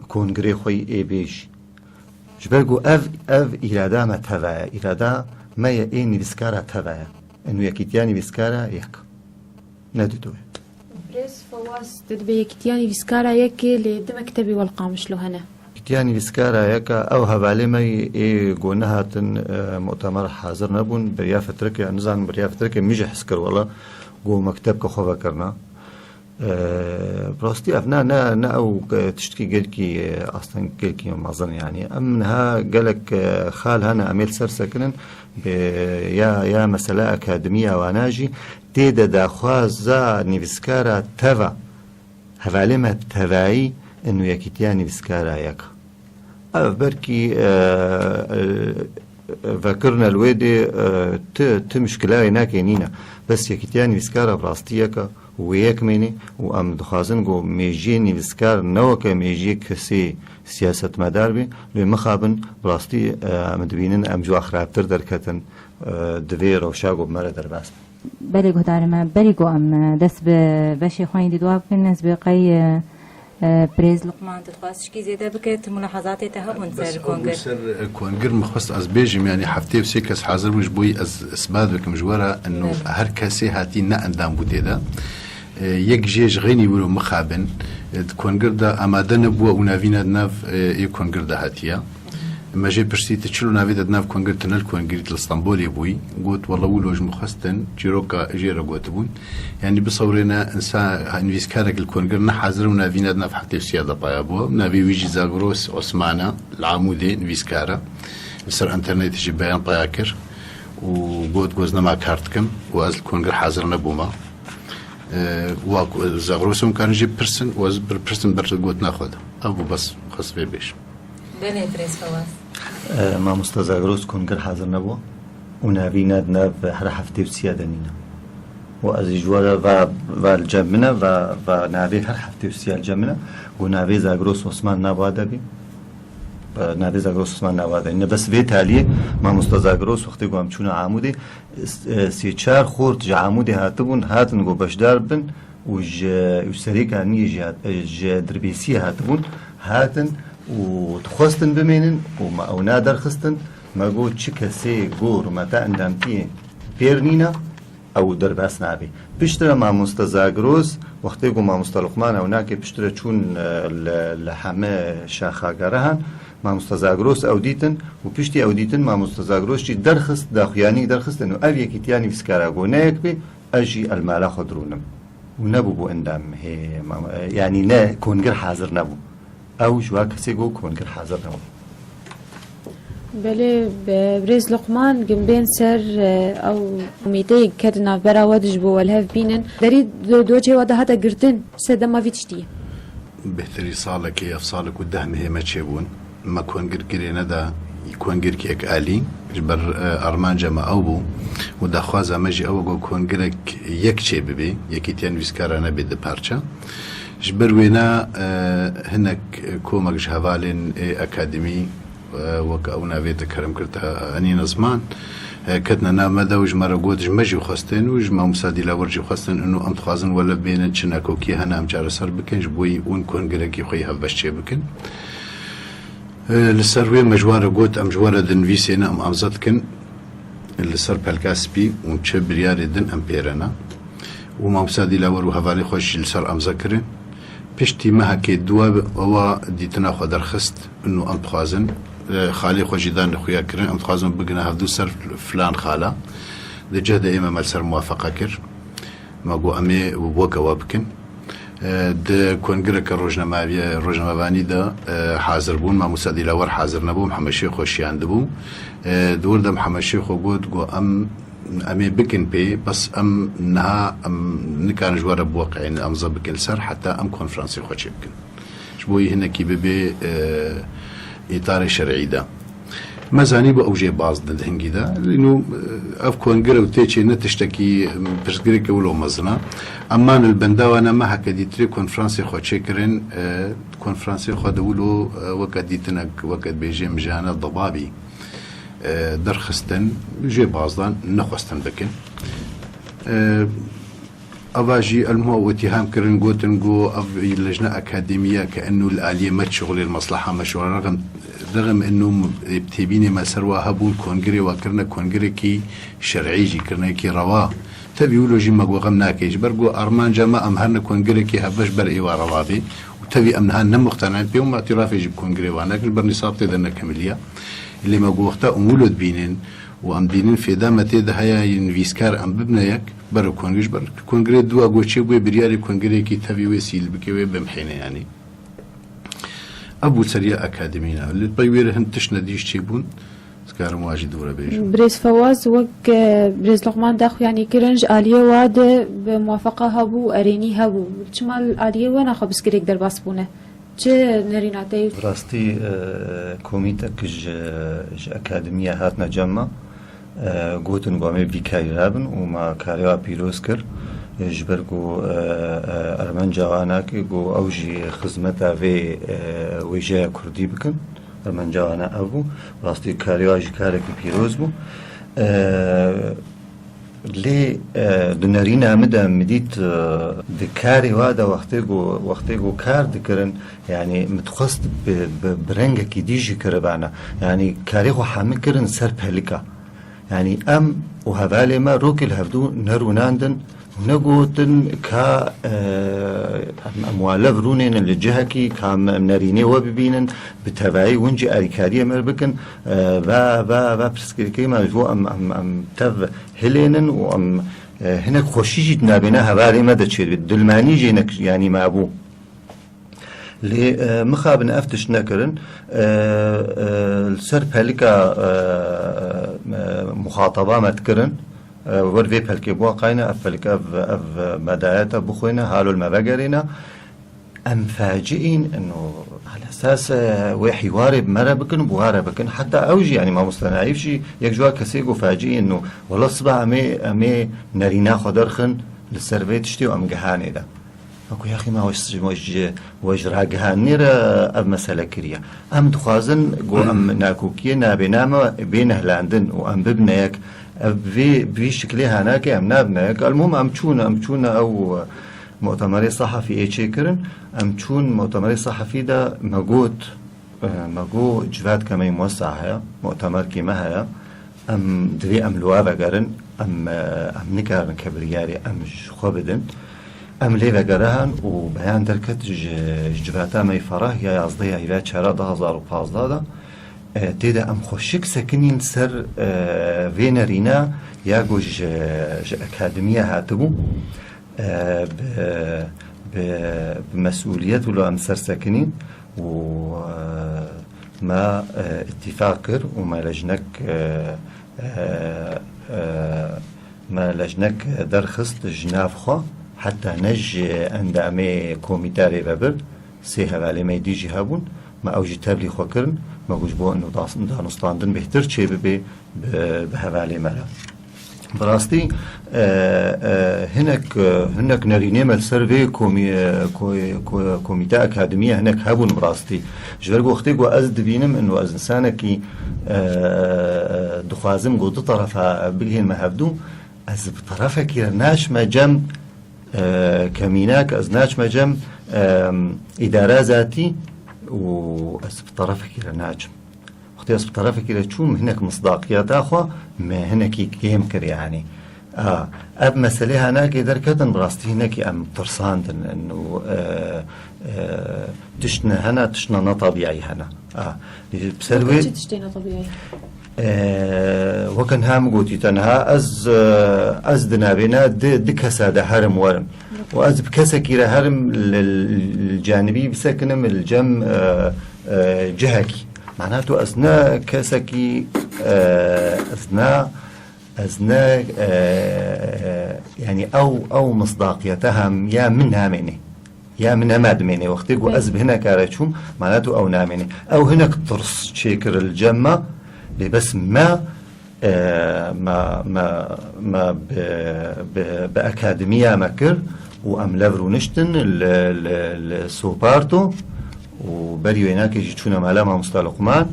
kongirê xwe yî ê bê jî. Ji ber ku ev, ev îrada me teva ye, îrada me ye ê nivîskara teva ye. Ên yekîtiya nivîskara yek. Ne dido ye. Birêz Fewaz, te dibê yekîtiya nivîskara yekê lê di mektebê wel Qamişlo hene. Yekîtiya nivîskara yeka ew hevalê me yî ê ku nehatin, e, mutemer hazir nebûn. Beriya fitreke, nizanim beriya fitreke min jî hez kir wela ku mekteb ke xwe vekirina. E, bi rastî ev ne, ne, ne ew, e, tiştkî gelkî, e, asteng gelkî mezin yanî. Em niha gelek, e, xal hene em ê li ser sekinin. Bi ya, ya mesela akademiya wana jî tê de daxwaza nivîskara teva. Hevalê me tevayî ên yekîtiya nivîskara yek. Ev belkî, e, e, vekirine li wê dê, e, ti, ti mişkilayê nake nîne. Bes yekîtiya nivîskara bi rastî yek e û wê yek mênê û em dixwazin ku mêjiyê nivîskar ne weke mêjiyê kesê siyasetmedar bê. Lê mixabin bi rastî, e, em dibînin em ji wa xirabtir derketin, e, di vê rewşa ku bi me re derbas be. Belê guhdarê me, berî ku em, e, dest bi beşê xwe yên dî dua bikin, ez bi qey, e, e, birêz Luqman dixwaz tişkî zêde bike, tu mulahazatê te hebûn Bes ser ew kongir? Ser, e, kongir min xwest ez bêjim, yanî heftê û sê kes hazir bûn, ji bo yî ez isbat bikim ji we re, ino Belê. Her kesê hatî ne endam bû tê de. E, yek jê ji xeynî wilo mixabin, e, di kongir de amade nebûye û navîna di nav, e, ê kongir de hatiye. Me jê pirsî, tu çilo navê de di nav kongir, tu ne li kongirî, tu li Stenbolê bûyî? Got, wela wilo ji min xwestin, çîroka jê re gotibûn. Yanî bisewrêne, insan, nivîskarek li kongir ne hazir û navîna di nav heftê û sîya de paya bû. Navê wî jî Zagros Osman e, li Amûdê nivîskar e. Li ser înternetê jî beyan paya kir û got, goz nema kar dikim û ez li kongir hazir nebûme. E, wa ku Zagros hûn karin jî pirsin û ez bir pirsin ber gotina xwe de. Ev bû bes, xwest vê bêjim. Belê, birêz Fewaz. E, mamoste Zagros kongir hazir nebû û navî ne di nav her heftê û sîya de nîne. Û ez jî ji we re va, va li cem min e, va, va navê her heftê û sîya li cem min e. Got navê Zagros Osman nava de bî. E, navê Zagros Osman nava de nîne. Bes vê taliyê mamoste Zagros wextê ku em çûne Amûdê, s-, e, sê çar xort ji Amûdê hatibûn, hatin ku beşdar bin. Û ji, û serêkaniyê jî hat-, ji Dirbêsiyê hatibûn, hatin û dixwestin bimênin û me ew naderxistin. Me got, çi kesê ku rûmeta endamtiyê pêr nîne, ew derbas nabe. Piştre mamoste Zagros, wextê ku mamoste Luqman ew nake, piştre çûn, e, li, li heme şaxa gerihan, mamoste Zagros ew dîtin û piştî ew dîtin, mamoste Zagros jî derxist, daxuyanî derxistin û ev yekîtiya nivîskara ku ne yek bê, ez jî el mala xwe dirûnim. Û nebûbû endam hê, ma-, yanî ne, kongir hazir nebû. Ew ji wa kesê got kongir hazir nebû. Belê, be-, birêz Luqman, gim bên ser, e, ew komîteyê ke di navbera we de ji bo we li hev bînin. Derî do-, doçê we de hate girtin, se dema vî tiştî ye? Bêhtirî salekê, ev salek û deh mehê me çêbûn. Me kongir girê neda, kongirkî yek alî, ji ber, e, armanca me ew bû û daxwaza me jî ew e ku kongirek yek çê bibê, yekîtiya nivîskara nebe di parça. Ji ber wêna, e, hinek komek ji hevalên ê akademî, e, wek ew navê te kerem kir te anîne ziman, e, ketine nav me de û ji me re got, ji me jî xwestin û ji mamosta Dîlawer jî xwestin, û em dixwazin wele bênin çi nakokiyê hene em çareser bikin, ji bo yî hûn kongirekî xwe yî hevbeş çê bikin. E, li ser wê me ji wan re got, em ji we re dinivîsêne, em amze dikin li ser pelka spî û çi biryarê din em pê re ne. Û mamosta Dîlawer û hevalê xwe jî li ser amze kirin. Piştî mehekê dua ewa dîtina xwe derxist, û em dixwazin, e, xalê xwe jî dan li xuya kirin, em dixwazin bigine hevdû ser filan xala. Di cih de ême me li ser muwafeqa kir. Me got, "Em ê weke we bikin." E, di kongireke rojnemaviye-, rojnamevanî de, e, hazir bûn. Mamoste Dîlawer hazir nebû, Mihemed Şêxo şiyandibû. E, di wir de Mihemed Şêxo got, got, "Em, em ê bikin pê, bes em niha em nikarin ji we re biweqeyin, em zê bikin li ser, heta em konferansê xwe çêbikin." Ji bo wî hinekî bibe, e, îtarê şer'î de. Me zanîbû ew jê baz didin di hingî de. Lê nû, e, ev kongre û tê çê ne tiştekî, e, pirsgirêke wilo mezin e. Em man li benda wana me heke dîtirê konferansê xwe çêkirin, e, konferansê xwe de wilo, e, weke dîtinek, weke dibêjê mijane debabî, e, derxistin, jê baz dan, nexwestin bikin. E, Ava jî elmuha û îtîham kirin, gotin ku ev lejne akademî ye ke eno li aliyê me dişixulê, li mesleha me dişixulê. Rexim, rexim eno têbînê me ser wa hebûn, kongirê wa kirine, kongirekî şer'î jî kirine, yekî rewa. Tevî wilo jî me got xem nake. Ji ber ku armanca me em herine kongirekî hevbeş ber êwa rewa bê û tevî em niha ne muqtenein pê û me îtirafê jî bi kongirê wa nekin, ji ber nîsab tê de nekemiliya. Lê me got wexta em wilo dibînin û em dînin fêda me tê de heye, yên nivîskar em bibine yek, Ber kongre, ji ber kongrê dû a goçê bûye biryarê kongirêkî tevî wê sîl bike, wê bimhêne yanî. Ev bû seriya akademî ne. Li pey wê re hin tişt nedîş çêbûn, dikarim wa jî dûre bêjim. Birêz Fewaz, wek, e, birêz Loqman daxuyanî kirin, ji aliyê wa de bi muwafeqa hebû û erênî hebû. Çima li aliyê we naxwe pirsgirêk derbas bûne? Çi nerîna te ye? Bi rastî, e, komîtek ji, ji akademiya hatine cem me. E, gotin ku em ê vî karî rabin û me karê wa pîroz kir. E, ji ber ku, e, e, armanca wan nake ku ew jî xizmeta vê, e, wêjeya kurdî bikin. Armanca wan ev bû. Rastî karê wa jî karekî pîroz bû. E, Lê, e, di nerîna min de min dît, e, di karê wa de wextê ku, wextê ku kar dikirin, yanî min dixwest bi, bi, bi rengekî dî jî kiribana. Yanî karê xwe hemî kirin ser pelika. Yanî em û hevalê me rokê li hevdû nerûnandin û negotin ka, e, em, em walev rûnênin li cihekî, ka em, em nerînê we bibînin, bi tevayî win jî alîkariyê me bikin, e, va, va, va pirsgirêkê me ji bo em, em, em tev hilênin û em, e, hinek xweşî jî di navbêna hevalê me de çêdibê. Dilmanî jî hinek, yanî, mabû. Lê, e, mixabin ev tişt nekirin. E, e, li ser pelika, e, e, muxataba me dikirin. E, wer vê pelkê biwaqayne, ev pelike, ev, ev medayete bixwîne, halol me vegerîne. Em faciîn ino, ala esas, e, wê hîwarê bi me re bikin, bi wa re bikin. Heta ew jî, yanî mamoste Naîf jî yek ji wa kesê got faciî ino, wela siba em ê, em ê nerîna xwe derxin li ser vê tiştê û em gihanê de. Wekî yaxî me we ji, we ji, we ji ragihandinê re ev mesele kiriye. Em dixwazin ku em nakokiyê nabêna me bê nehlandin û em bibine yek. Ev vê, bi vî şiklê hanake em nabine yek. Elmûm em çûne, em çûne ew, e, mu'temerê sehafî ê çêkirin. Em çûn mu'temerê sehafî de me got, e, me got civatka me yê muwesa heye, mu'temerkê me heye. Em divê em li wa vegerin, em, e, em nikarin ke biryarê em ji xwe bidin. Em lê vegerihan û beyan derket ji, ji civata me yê ferah ya yazdeh ya heyva çara du hazar û pazdeh de. E, tê de em xweşik sekinîn ser, e, vê nerîna ya ku ji, ji akademiya hatibû. E, bi, bi, bi mesûliyet wilo em ser sekinîn û, e, me, e, îtîfaq kir û me lejnek, e, e, e, me lejnek derxist ji nav xwe, heta ne ji endamê komîta rêvebir, sê hevalê me dî jî hebûn, me ew jî tevlî xwe kirin, me got ji bo ino das-, danûstandin bêhtir çêbibe bi, bi hevalê me re. Bi rastî, e, e, hinek, e, hinek nerînê me li ser vê komî-, e, ko-, ko-, komîte akademiye hinek hebûn bi rastî. Ji ber ku wextê ku ez dibînim, ino ez insanekî, e, e, dixwazim ku du terefa bigihên me hevdû, ez bi terefekî re naçime cem, e, kemînak, ez naçime cem, e, îdara zatî û ez bi terefekî re naçim. Wextê ez bi terefekî re çûm, hinek misdaqiyeta xwe me hinekî kêm kir, yanî. A, ev meselê hanakê derketin, bi rastî hinekî em tirsandin, ino, e, e, tiştine hene, tiştine ne tebîî hene. A, bi ser wê çi tiştê ne tebîî? E, Weke niha min gotî, tenha ez, e, ez di navêna di, di kesa de herim werim. Û ez bi kesekî re herim li, li, li canibî bisekinim, li cem, e, e, cihekî. Mana tu ez ne kesekî, e, ez ne, ez ne, e, e, yani ew, ew misdaqiyete hem ya min namêne. Ya min hema dimêne. Wextê ku Belê. ez bi hineka re çûm, mana tu ew namêne. Ew hinek tirs çêkir li cem me, lê bes me, e, me, me, me bi, bi, bi akademiya me kir û em lev rûniştin li, li, li Soparto û berî wê nakê jî çûne mala mamosta Luqman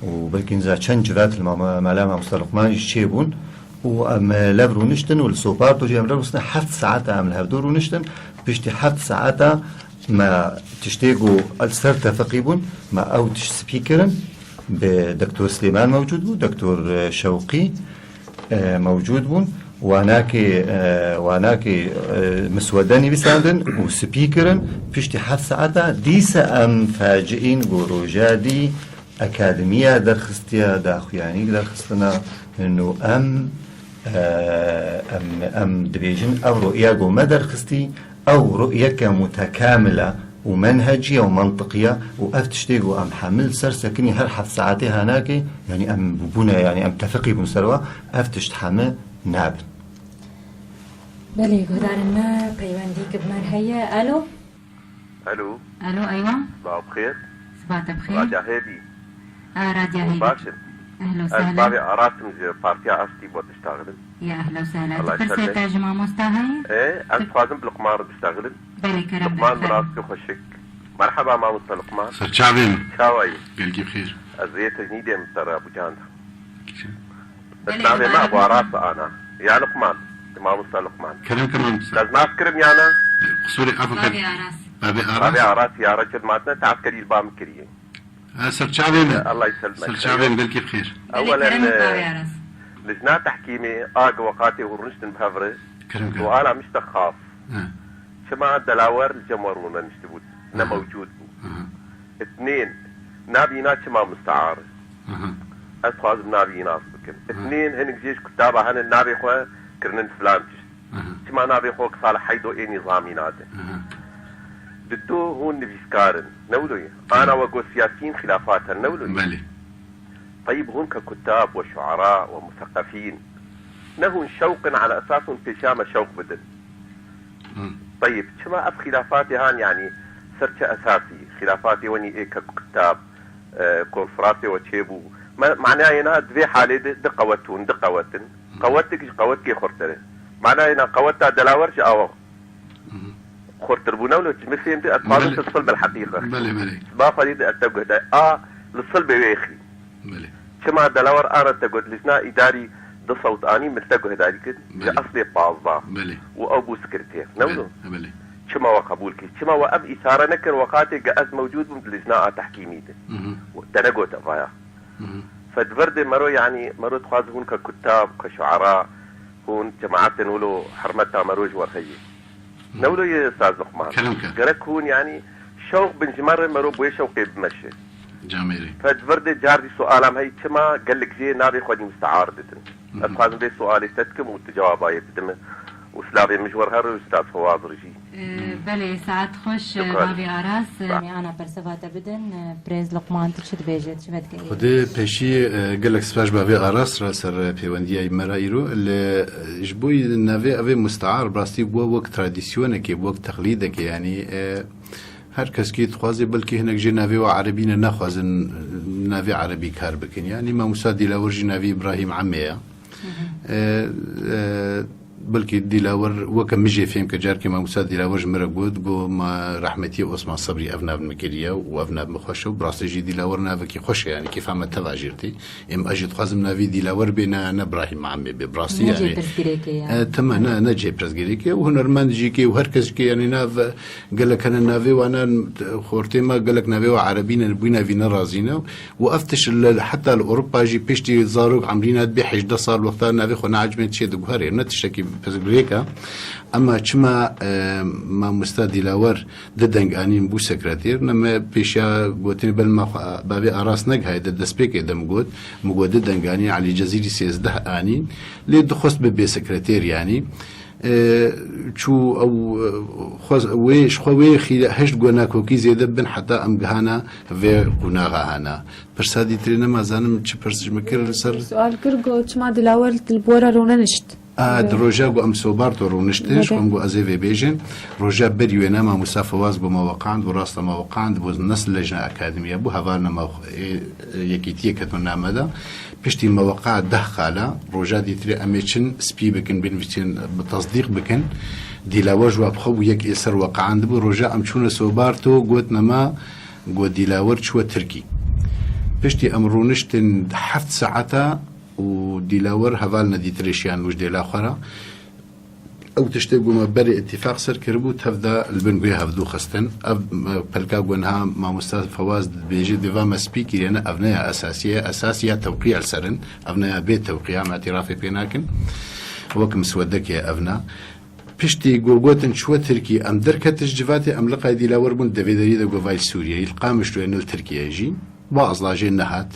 û belkî niza çend civat li ma-, mala mamosta Luqman jî çêbûn. Û em, e, lev rûniştin û li Soparto jî em lev rûniştin, heft saeta em li hevdu rûniştin. Piştî heft saeta me tiştê ku li ser tefeqî bûn, me ew tişt spî kirin. Bi Doktor Silêman mewcûd bû, Doktor, e, Şewqî, e, mewcûd bûn. Wanakê, e, wanakê, e, miswede nivîsandin û spî kirin. Piştî heft saeta dîse em faciîn ku roja dî Akademiya derxistiye, daxuyanîk derxistine, no em, e, em, em dibêjin ev ru'ya ku me derxistî, ew ru'yeke mutekamil e û menhecî ye û mentiqî ye û ev tiştê ku em hemil ser sekinî her heft saetê hanakê, yanî em bûne, yanî em tefeqî bûn ser we, ev tişt heme nabin. Belê, guhdarên me peywendî bi me re heye. Alo? Alo. Alo, eywa. Sibaha bi xêr. Sibaha te bi xêr. Radya Hêvî. A, Radya Hêvî. Baş in. Ehlo sehlen. Ez bavê Aras im, ji Partiya Astî bo diştaxilim. Ya ehlo sehlen. Allah. Tu pirsê te ji mamosta heye? E, ez dixwazim bi Luqman re diştaxilim. Belê, kerem. Luqman min rast xweşik. Merheba mamosta Luqman. Serçavê min. Çawa yî? Gelkî bi xêr. Ez rêyê te ji nîdê min ser Abucan de. Belê, navê me Abu Aras ana. Ya Luqman. Mamosta Luqman. Kerem ke mamosta. Ez nas kirim ya na? Qusûrê, afû. Bavê Aras. Bavê Aras. Bavê Aras ya Recep Matne, te askerî li ba min kiriye. Ha, serçavê min. Allah yselmek. Serçavê min, belkî bi xêr. Belê, ewelen, kerem e, bavê Aras. Lijna tehkîmê a gi weqatê hûn rûniştin bi hev re. Kerem ke. Suala min ji te xas. He. Çima Delawer li cem we rûneniştibû? Ne, aha, mewcûd bû. Aha. Itnên, navê îna çima mustear? Aha. Ez dixwazim navê îna nas bikim. Aha. Itnên hinek jê ji kutaba hene navê xwe kirinin filan tişt. Aha. Çima navê xwe ki Salih Heydo ê nîzamî nadin? Aha. Di du hûn nivîskar in. Ne wilo ye? Aha. Ana we got siyasiyîn xilafat hene. Ne wilo ye? Belê. Teyib hûn ke kutab we şuara we museqefîn. Ne hûn şewq in ala esas hûn pêşiya me şewq bidin. Hı. Teyib, çima ev xîlafatê han, yanî ser çi esasî? Xîlafatê wenî ê kek û kitab, e, konferansê we çêbû. Me, manayê na di vê halê de di qewet hûn, di qewet in. Hı. Qewetik ji qewetikê xurtir e. Manayê na qeweta Delawer ji awa Hı hı. xurtir bû. Ne wilo çi min fêm di, ez dixwazim Belê. tu sil bil heqîqe. Belê, belê. Siba xwedî di ez te guhdar. A, li sil bê wê xî. Belê. Çima Delawar ana te got, lijna îdarî du sewt anî min te guhdarî kir, ji Belê. eslê pazdeh. Belê. Û ew bû sekreter. Ne wilo? Belê. Çima we qebûl kir? Çima we ev îşare nekir wexatê ge ez mewcûd bûm di lijna a tehkîmî de? Mhm. Te negot evaya. Mhm. Fedverdê mero, yanî mero dixwaz hûn ke kutab, ke şuara, hûn cemaetên wilo hermeta mero ji we heye. Ne wilo ye Ustaz Luqman. Kerem ke. Gerek hûn, yanî, şewq bin ji me re, mero bi wê şewqê bimeşe. Camêrê. Fedverdê cardî sualam hey, çima gelek jê navê xwedî mustear didin? Hı hı. Ez dixwazim vê sualê te dikim û tu cewaba yê bidime. Û silavê min ji we re here, Ustaz Fawaz re jî. Ee, belê, saet xweş, Şukran. Bavê Aras, Sağ. Em ê ana persiva te bidin. Ee, Birêz Luqman, tu çi dibêje, çi vedikeyê? Xwedê pêşî, e, gelek spas bavê Aras re ser, e, pêwendiya me re îro. Li, e, ji bo navê evê mustear, bi rastî bû wek tradisyonekê, bû wek teqlîdekê, yanî, e, her kes kî dixwazê belkî hinek jê navê we erebî ne, naxwazin navê erebî kar bikin. Yanî Mamosta Dîlawir jî navê Îbrahîm Emê ye. Hı hı. E, e, belkî Dîlawir weke min jê fêm kir, carkê Mamosta Dîlawir ji min re got, got, ma rehmetiyê Osman Sebrî ev nav min kiriye û ev nav min xweş e û bi rastî jî Dîlawir navekî xweş e, yanî kêfa me teva jê tê. Êm ez jî dixwazim navê Dîlawir bê, ne, ne Brahîm Amê bê. Bi rastî Ne yanî, cê pirsgirêkê ye. e, tema ne, ne cê pirsgirêkê ye û hunermend jî kê û her kes jî kê, yanî nav gelek hene navê wan ne, xortê me gelek navê wan erebî ne, bûyî navî ne razî ne. Û ev tişt li, heta li Ewropa jî piştî zarok emrî ne dibê hejdeh sal wexta navê xwe ne ecmê çê diguherê. Ne tiştekî Pirsgirêka, ema çima, e, mamosta Dîlawer di deng anîn bû sekreter? Ne me pêşiya gotinê bel ma xwe bavê Aras negihaye, di destpêkê de min got, min got di deng anîn, Elî Cezîrî sêzdeh anîn, lê dixwest bibe sekreter yanî. E, çû ew, e, xwest, wê, ji xwe wê xîle heşt gu nakokî zêde bin heta em gihana vê qonaxa hana. Pirsa dîtirê nema zanim çi pirs ji min kir li ser. Sual kir, got, çima Dilawer li bo re rûnenişt? A, di roja ku em sobar to rûniştin, ji xwe em got ez ê vê bêjin. Roja berî wê ne mamosta Fewaz bû me weqand, bû rasta me weqand, bû nesil lejna akademiya bû, hevalna me xwe-, ê, ê, yekîtiyê ketûn name de. Piştî me weqa deh xala, roja dîtirê em ê çin spî bikin, binivîsin, bi tesdîq bikin. Dîlawer ji we bi xwe bû, yek ê ser weqand bû. Roja em çûne sobar to, got nema, got Dîlawer çûwe Tirkî. Piştî em rûniştin heft saeta, û Dîlawer heval nedîtirê şiyan û ji dêla xwe re. Ew tiştê ku me berê îtîfaq ser kiribû, tev de li bin guhê hevdû xistin. Ev, e, pelka ku niha mamosta Fewaz dibêje, dê va me spî kiriye, ne, ev ne ya esasî ye. Esasî ya tewqî li ser in. Ev ne ya bê tewqî ya, em îtîrafê pê nakin. Wek miswedekê ye ev ne. Piştî ku gotin çûwe Tirkî, em derketin ji civatê, em liqay Dîlawer bûn, devê derî de ku vay Sûriyeyê, li Qamişloyê ne li Tirkiyeyê jî. Ba ez lajê nehat.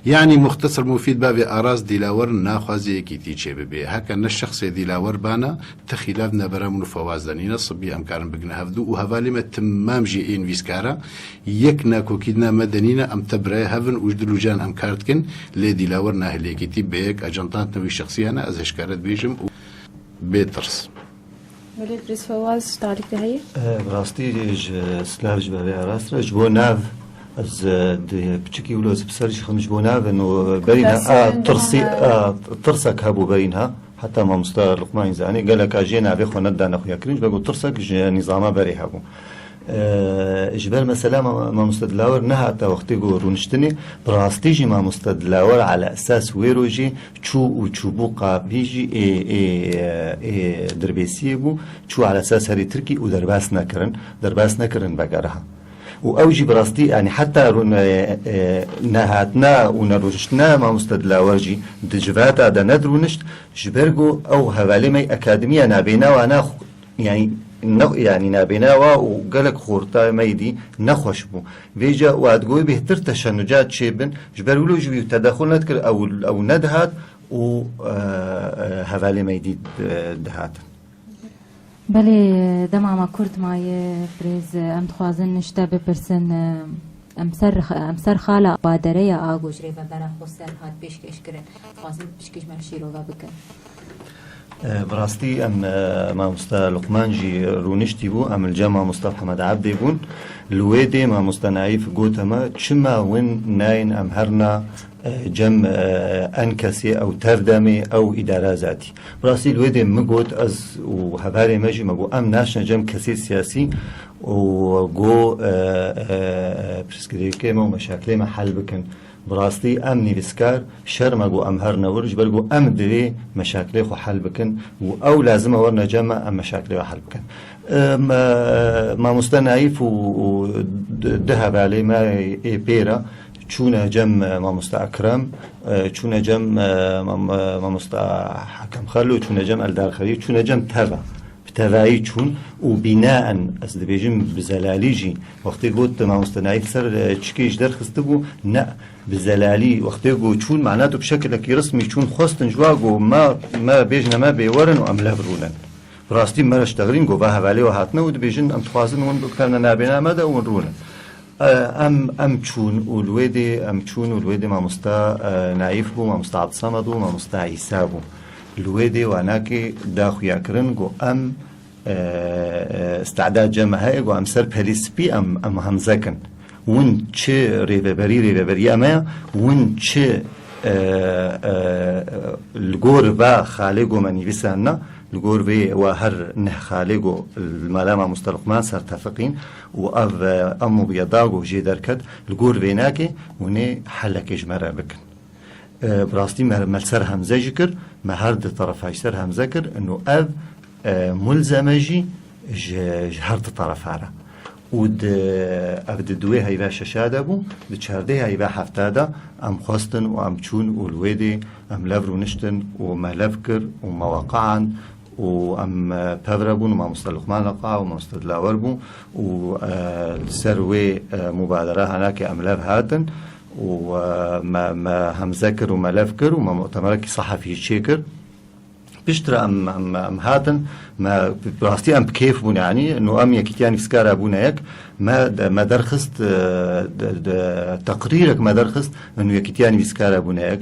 Yanî muxtesir mufîd bavê Aras Dîlawer naxwaze yekîtî çêbibe. Heke ne şexsê Dîlawer bana, te xîlaf nebera min û Fewaz de nîne, sibî em karin bigine hevdû û hevalê me timam jî ê nivîskara, yek nakokî dina me de nîne, em te birayê hev in û ji dil û can em kar dikin, lê Dîlawer nahêle yekîtî bê yek, ecentant ne wî şexsiya ne, ez hişkare dibêjim û bê tirs. Belê, Birêz Fewaz, ji talîk de heye? E, bi rastî ji silav ji bavê Aras re, ji bo nav, ez, e, di piçikî wilo ez bi ser jî xim ji bo nav in û berî ne, Destên a, tirsî, dihane. A, tirsek hebû berî niha. Heta mamosta Luqman zanî, geleka jê navê xwe nedane xuyakirin, ji ber ku tirsek ji nîzama berê hebû. E, ji ber mesela ma-, mamosta Dilawer nehate wextê ku rûniştinê, bi rastî jî mamosta Dilawer ala esas wê rojê çû û çûbû qapî jî ê, ê, ê Dirbêsiyê bû, çû ala esas herî Tirkî û derbas nekirin, derbas nekirin vegeriha. Û ew jî bi rastî, yanî heta rûn-, e, e, nehatina û nerûniştina mamosta Dilawer jî di civata de nedirûnişt, ji ber ku ew hevalê me yê akademiya nabênawa nax-, yanî ne-, yanî nabênawa û gelek xorta me yê dî nexweş bû. Vêca û adgoyê bêhtir teşenucat çêbin, ji ber wilo jî wî tedexul nedikir, ew, ew nedihat û, e, e, hevalê me yê dî, e, dihatin. Belê, dema me kurt maye, Birêz, em dixwazin ji te bipirsin, em ser, em ser xala badereya a ku ji rêvebera xweser hat pêşkêş kirin, dixwazin piçkî ji me şîrove bikin. E, bi rastî em, e, mamosta Luqman jî rûniştî bû, em li cem mamosta Mihemed Ebdê bûn. Li wê dê mamosta Naîf gote me, çima win nayên em herna e, cem, e, en kesê ew tevdemê ew îdara zatî. Bi rastî li wê dê min got ez û hevalê me jî me got em naçine cem kesê siyasî û got, e, e, e, pirsgirêkê me û meşakilê me hel bikin. Bi rastî em nivîskar şer me got em herine wir ji ber got em divê meşakilê xwe hel bikin û ew lazim e werine cem me em meşakilê xwe hel bikin. E, me, mamoste Naîf û, û di, di hevalê me ê pê re çûne cem, e, mamoste Ekrem, e, çûne cem, e, mam-, e, mamoste Hakem Xelo, çûne cem Eldar Xelîl, çûne cem teva. Bi tevayî çûn û bînaen, ez dibêjim bi zelalî jî, wextê got mamoste Naîf ser, e, çikê ji derxistibû, ne, bi zelalî, wextê got çûn, mana tu bi şekilekî resmî çûn, xwestin ji wa got, me, me bêjne me bê werin û em lev rûnin. Bi rastî me re ji texrîn got, va hevalê we hatine û dibêjin, em dixwazin hûn bikevne nabêna me de û hûn rûnin. E, em, em çûn û li wê dê, em çûn û li wê dê mamosta, e, Naîf bû, mamosta Abdulsamed bû, mamosta Îsa bû. Li wê dê wanakê da xuyakirin, got, em, e, e, îstidad cem me heye, got, em ser pelê spî em, em hemze kin. Win çi rêveberî, rêveberiya me ya, win çi, e, e, li gor va xalê got me nivîsandina, li gor vê wa her neh xalê got li mala mamosta Luqman ser tefiqîn û ev, e, em û biyeda got jê derket, li gor vê nake hûnê helekê ji me re bikin. E, bi rastî me, me li ser hemze jî kir, me her di terefa jî ser hemze kir, ino ev, e, mulzeme jî ji, ji her di terefa re. Û di, ev di duwê heyva şeşa de bû, di çardê heyva hefta de em xwestin û em çûn û li wê dê em lev rûniştin û me lev kir û me weqand û em, e, pevre bûn û mamoste Luqman Reqa û mamoste Dilawer bû û, e, li ser wê, e, mubadera hanakê em lev hatin û, e, me, me hemze kir û me lev kir û me mutemerekî sehefî çêkir. Piştre em, em, em hatin, me bi rastî em bi kêf bûn, yanî, û em yekîtiya nivîskara bûne yek, me, me derxist, e, de, de, teqrîrek me derxist, û yekîtiya nivîskara bûne yek.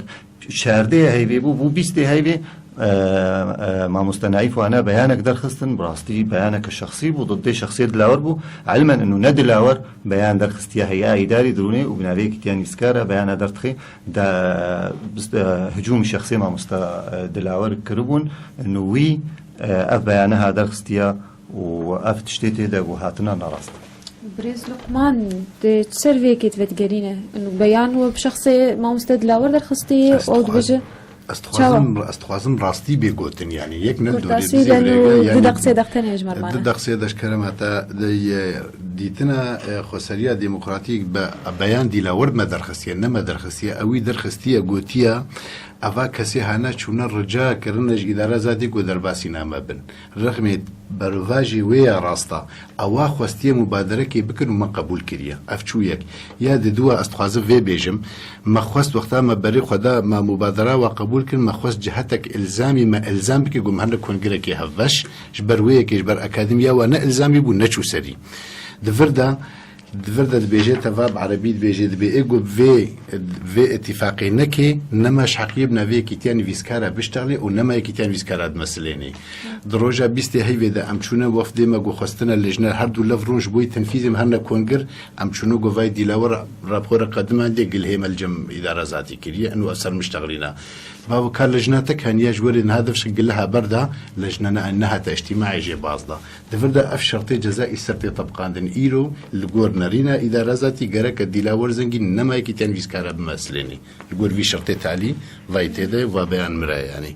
Çardê heyvê bû, bû bîstê heyvê, e, e, mamoste Naîf wana beyanek derxistin, bi rastî beyaneke şexsî bû, diddê şexsiyê Dilawer bû. Elmen û ne Dilawer beyan derxistiye heya îdarî dirûnê û bi navê yekîtiya nivîskara beyana derdixê. De, biz, e, hicûm şexsê mamosta, e, Dilawer kiribûn, û wî, e, ev beyane ha derxistiya û ev tiştê tê de got hatina narast. Birêz Luqman, di çi ser vê yekê divegerîne? Beyan we bi şexsê mamoste Dilawer derxistî, Ez ew dixwaz-, dibêje. ez Çawa? dixwazim, ez dixwazim rastî bê gotin, yanî yek ne dorê Kurtasî bizê de birêve, nû yanî di deqsê deqtenê ji mermana. Di deqsê de ji kerema te de ye dîtina, e, xweseriya demokratîk be, beyan Dilawer me derxistiye, ne me derxistiye, ewî derxistiye, gotiye, eva kesê hane çûne rica kirine ji îdara zatî ku derbasî name bin. Rexmê berovajê wê ya rasta, ewa xwestiye mubaderekê bikin û me qebûl kiriye. Ev çû yek. Ya di dua ez dixwazim vê bêjim, me xwest wexta me berê xwe da, me mubadera we qebûl kir, me xwest cihetek ilzamî me ilzam bike, ku me herne kongirekê hevbeş, ji ber wê yekê, ji ber akademiya we ne ilzamî bû, neçû serî. Di vir de, di vir de dibêje, te va bi erebî dibêje, dibê ê ku vê, vê îtîfaqê nekê, nema ji heqiyê bi navê yekîtiya nivîskara biştexlê û nema yekîtiya nivîskara dimesilênê. Di roja bîstê heyvê de em çûne wefdê me ku xwestine lejne her du lev rûn ji bo yî tenfîzê me herne kongir, em çûne ku vay Dilawer rapora qedimandiye gilhê me li cem îdara zatî kiriye, eno ev ser min ştexlîna. Bavo ka lejna te kaniya ji werê niha dev şik giliha berda, lejna ne, nehate îctîmaê jê baz da. Di vir de ev şertê cezayî ser tê tebqandin. Îro li gor nerîna îdara zatî gereke Dilawer Zengîn nema yekîtiya nivîskara bimesilênê. Li gor vî şertê talî vay tê de va beyan mire yanî.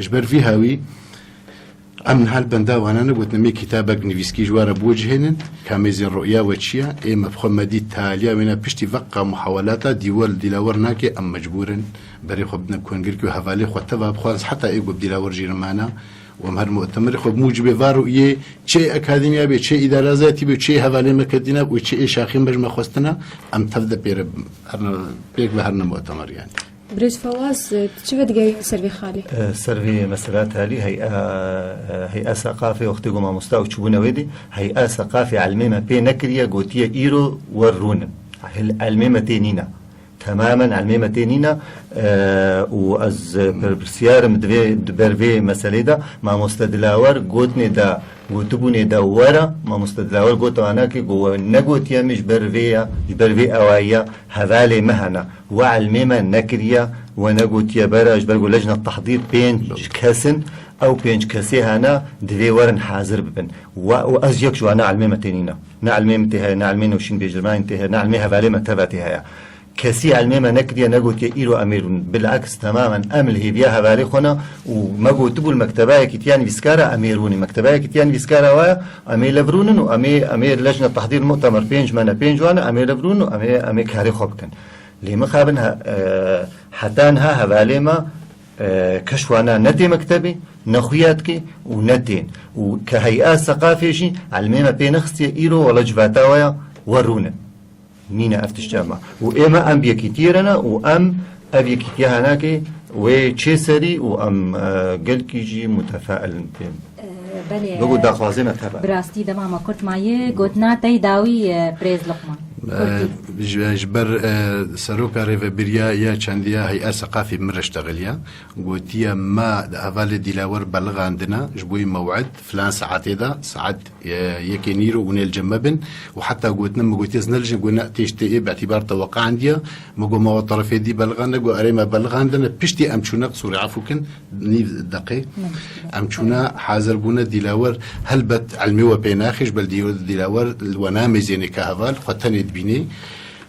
Ji ber vî hawî em niha li benda wana ne gotin em ê kitabek nivîskî ji we re biwecihênin, ka mêzên roya we çi ye, ê me bi xwe me dît taliya wêna piştî veqa muhawelata dîwel Dilawer nake, em mecbûr in berê xwe bidine kongirkî û hevalê xwe teva bixwazin heta ê ku bi Dilawer jî re mana. Û em her mutemerê xwe bi mûcibê va rûyê çê akademiya bê, çê îdara zatî bê, çê hevalê me ketîne û çê ê şaxên be ji me xwestina, em tev de pê re herne, pêk ve herne mutemer yanî. Birêz Fewaz, e, tu çi vedigerî li ser vê xalê? E, ser vê mesela talî hey'a, e, hey'a seqafê wextê ku mamosta û çûbûne wê dî, hey'a seqafê elmê me pê nekiriye, gotiye îro wer rûnin. Hil elmê me tê nîne. Temamen elmê me tê nîne, e, û ez, e, pir-, pirsiyar im di vê, di ber vê meselê de. Mamoste Dilawer gotinê de, gotibûnê de were, mamoste Dilawer gote wana ki, got, we negotiye min ji ber vê ya, ji ber vê ewayiya hevalê me hene. We elmê me nekiriye, we negotiye bere, ji ber ku lejna tehdîr pênc kes in, ew pênc kesê hene, divê werin hazir bibin. We, û ez yek ji wana elmê me tê nîne. Ne elmê min tê heye, ne elmê Newşîn Bêjirmanî tê heye, ne elmê hevalê me teva tê heye. Kesî elmê me nekiriye, negotiye îro em ê rûn. Bileks temamen em li hêviya hevalê xwe ne û me gotibû li mekteba yekîtiya nivîskara em ê rûnê. Mekteba yekîtiya nivîskara waya em ê lev rûnin û em ê, em ê lejna tehdîr mutemer pênc me ne pênc wan e, em ê lev rûnin û em ê, em ê karê xwe bikin. Lê mixabin he-, e, heta niha hevalê me, e, keş wana ne tê mektebê, ne xuya dike û ne tên. Û ke hey'a seqafê jî elmê me pê nexistiye îro wele civata waya we rûnin. Nîne ev tişta me. Û ême em bi yekîtiyê re ne û em ev yekîtiya henakê wê çê serî û em, e, gelkî jî mutefail in pê. E, belê, Bigo e, daxwazê me teva. Bi rastî dema me kurt maye, gotina te yî dawî, e, birêz Luqman. E, Kurtî. ji, ji ber, e, seroka rêvebiriya ya çendiya hey'a seqafî min re ştexiliya. Gotiye me di hevalê Dîlawer beliqandine, ji bo yî mew'id, filan saetê de, saet e, yekê nîro hûn ê li cem me bin û heta gotin min gotiye ez ne li cem, got ne tê ji tê ê bi îtîbar te weqandiye. Min got me we terefê dî beliqandine, got erê me beliqandine. Piştî em çûne, qisûrê efû kin, nîv deqê. Min Em çûne hazir bûne Dîlawer, helbet elmê we pê naxê, ji ber Dî-, Dîlawer li we namêzênê ke heval, xwe tenê dibînê.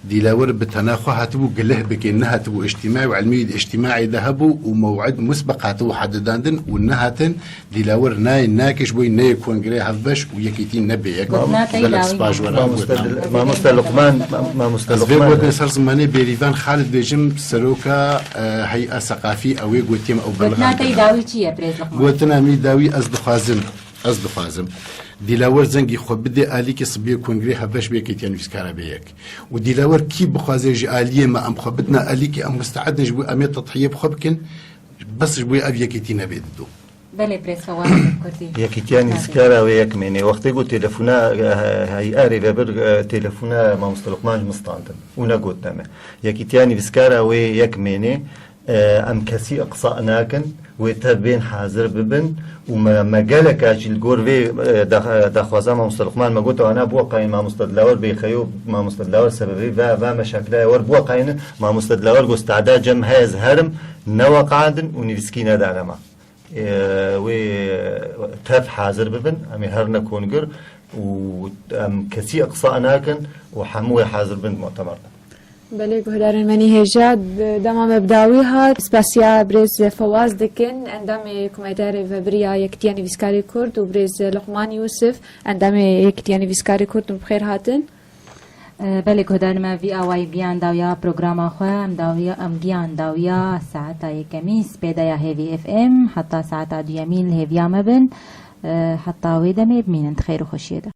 Dîlawir bi tena xwe hatibû gilih bike, nehatibû îctîmaî û ilmî di îctîmaî de hebû û mew'id musbeq hatibû hedidandin û nehatin. Dîlawir nayê nake ji bo neyê kongrê hevbeş û yekîtî nebe yek. Gotina te Gelek dawî spas ji we re. Mamoste gotina. Dil-, Mamoste Luqman, ma-, Mamoste Ez vê Luqman. Gotinê ser zimanê Bêrîvan Xalid bêjim, seroka, e, Hey'a Seqafî, ew ê gotiye me ew Gotina te belaxa dawî çi ye, Birêz Luqman? Gotina min dawî ez dixwazim, ez dixwazim. Dîlawir zengî xwe bidê alîkê sibiyê kongrê hevbeş bê yekîtiya nivîskara bê yek. Û Dîlawir kî bixwaze ji aliyê me em xwe bidine alîkê, em musteed in ji bo em ê tedhiyê bi xwe bikin, bes ji bo ev yekîtî nebê dido. Belê, Birêz Fewaz, bi kurdî. Yekîtiya nivîskara wê yek mêne. Wextê ku telefona, e, Hey'a Rêvebir, e, telefona Mamoste Luqman ji min standin û negotine me. Yekîtiya nivîskara wê yek mêne, e, em kesî iqsa nakin, wê tev bên hazir bibin û me, me geleka jî li gor vê, e, dax-, daxwaza Mamoste Luqman me got, wana biweqayîn Mamoste Dilawar bê xeyo, Mamoste Dilawar sebebê ve, ve meşakilaya wer biweqayînin. Mamoste Dilawar got, "Stada cem heye ez herim", neweqandin û nivîskî nedane me. E, wê tev hazir bibin, em ê herine kongir û em kesî iqsa nakin û hemû wê hazir bin mutemer de. Belê, guhdarên me nî hêja, d-, dema me bi dawî hat. Spasiya birêz Fewaz dikin, endamê Komîteya Rêvebirî ya Yekîtiya Nivîskarê Kurd, û birêz Luqman Yûsif, endamê Yekîtiya Nivîskarê Kurd, hûn bi xêr hatin. Belê, guhdarên me, vî awayî giyan dawiya programa xwe, em dawiya, em giyan dawiya saeta yekemî spêdeya Hêvî F M, heta saeta duyemî li hêviya me bin. Heta wê demê bimînin di xêr û xweşiyê de.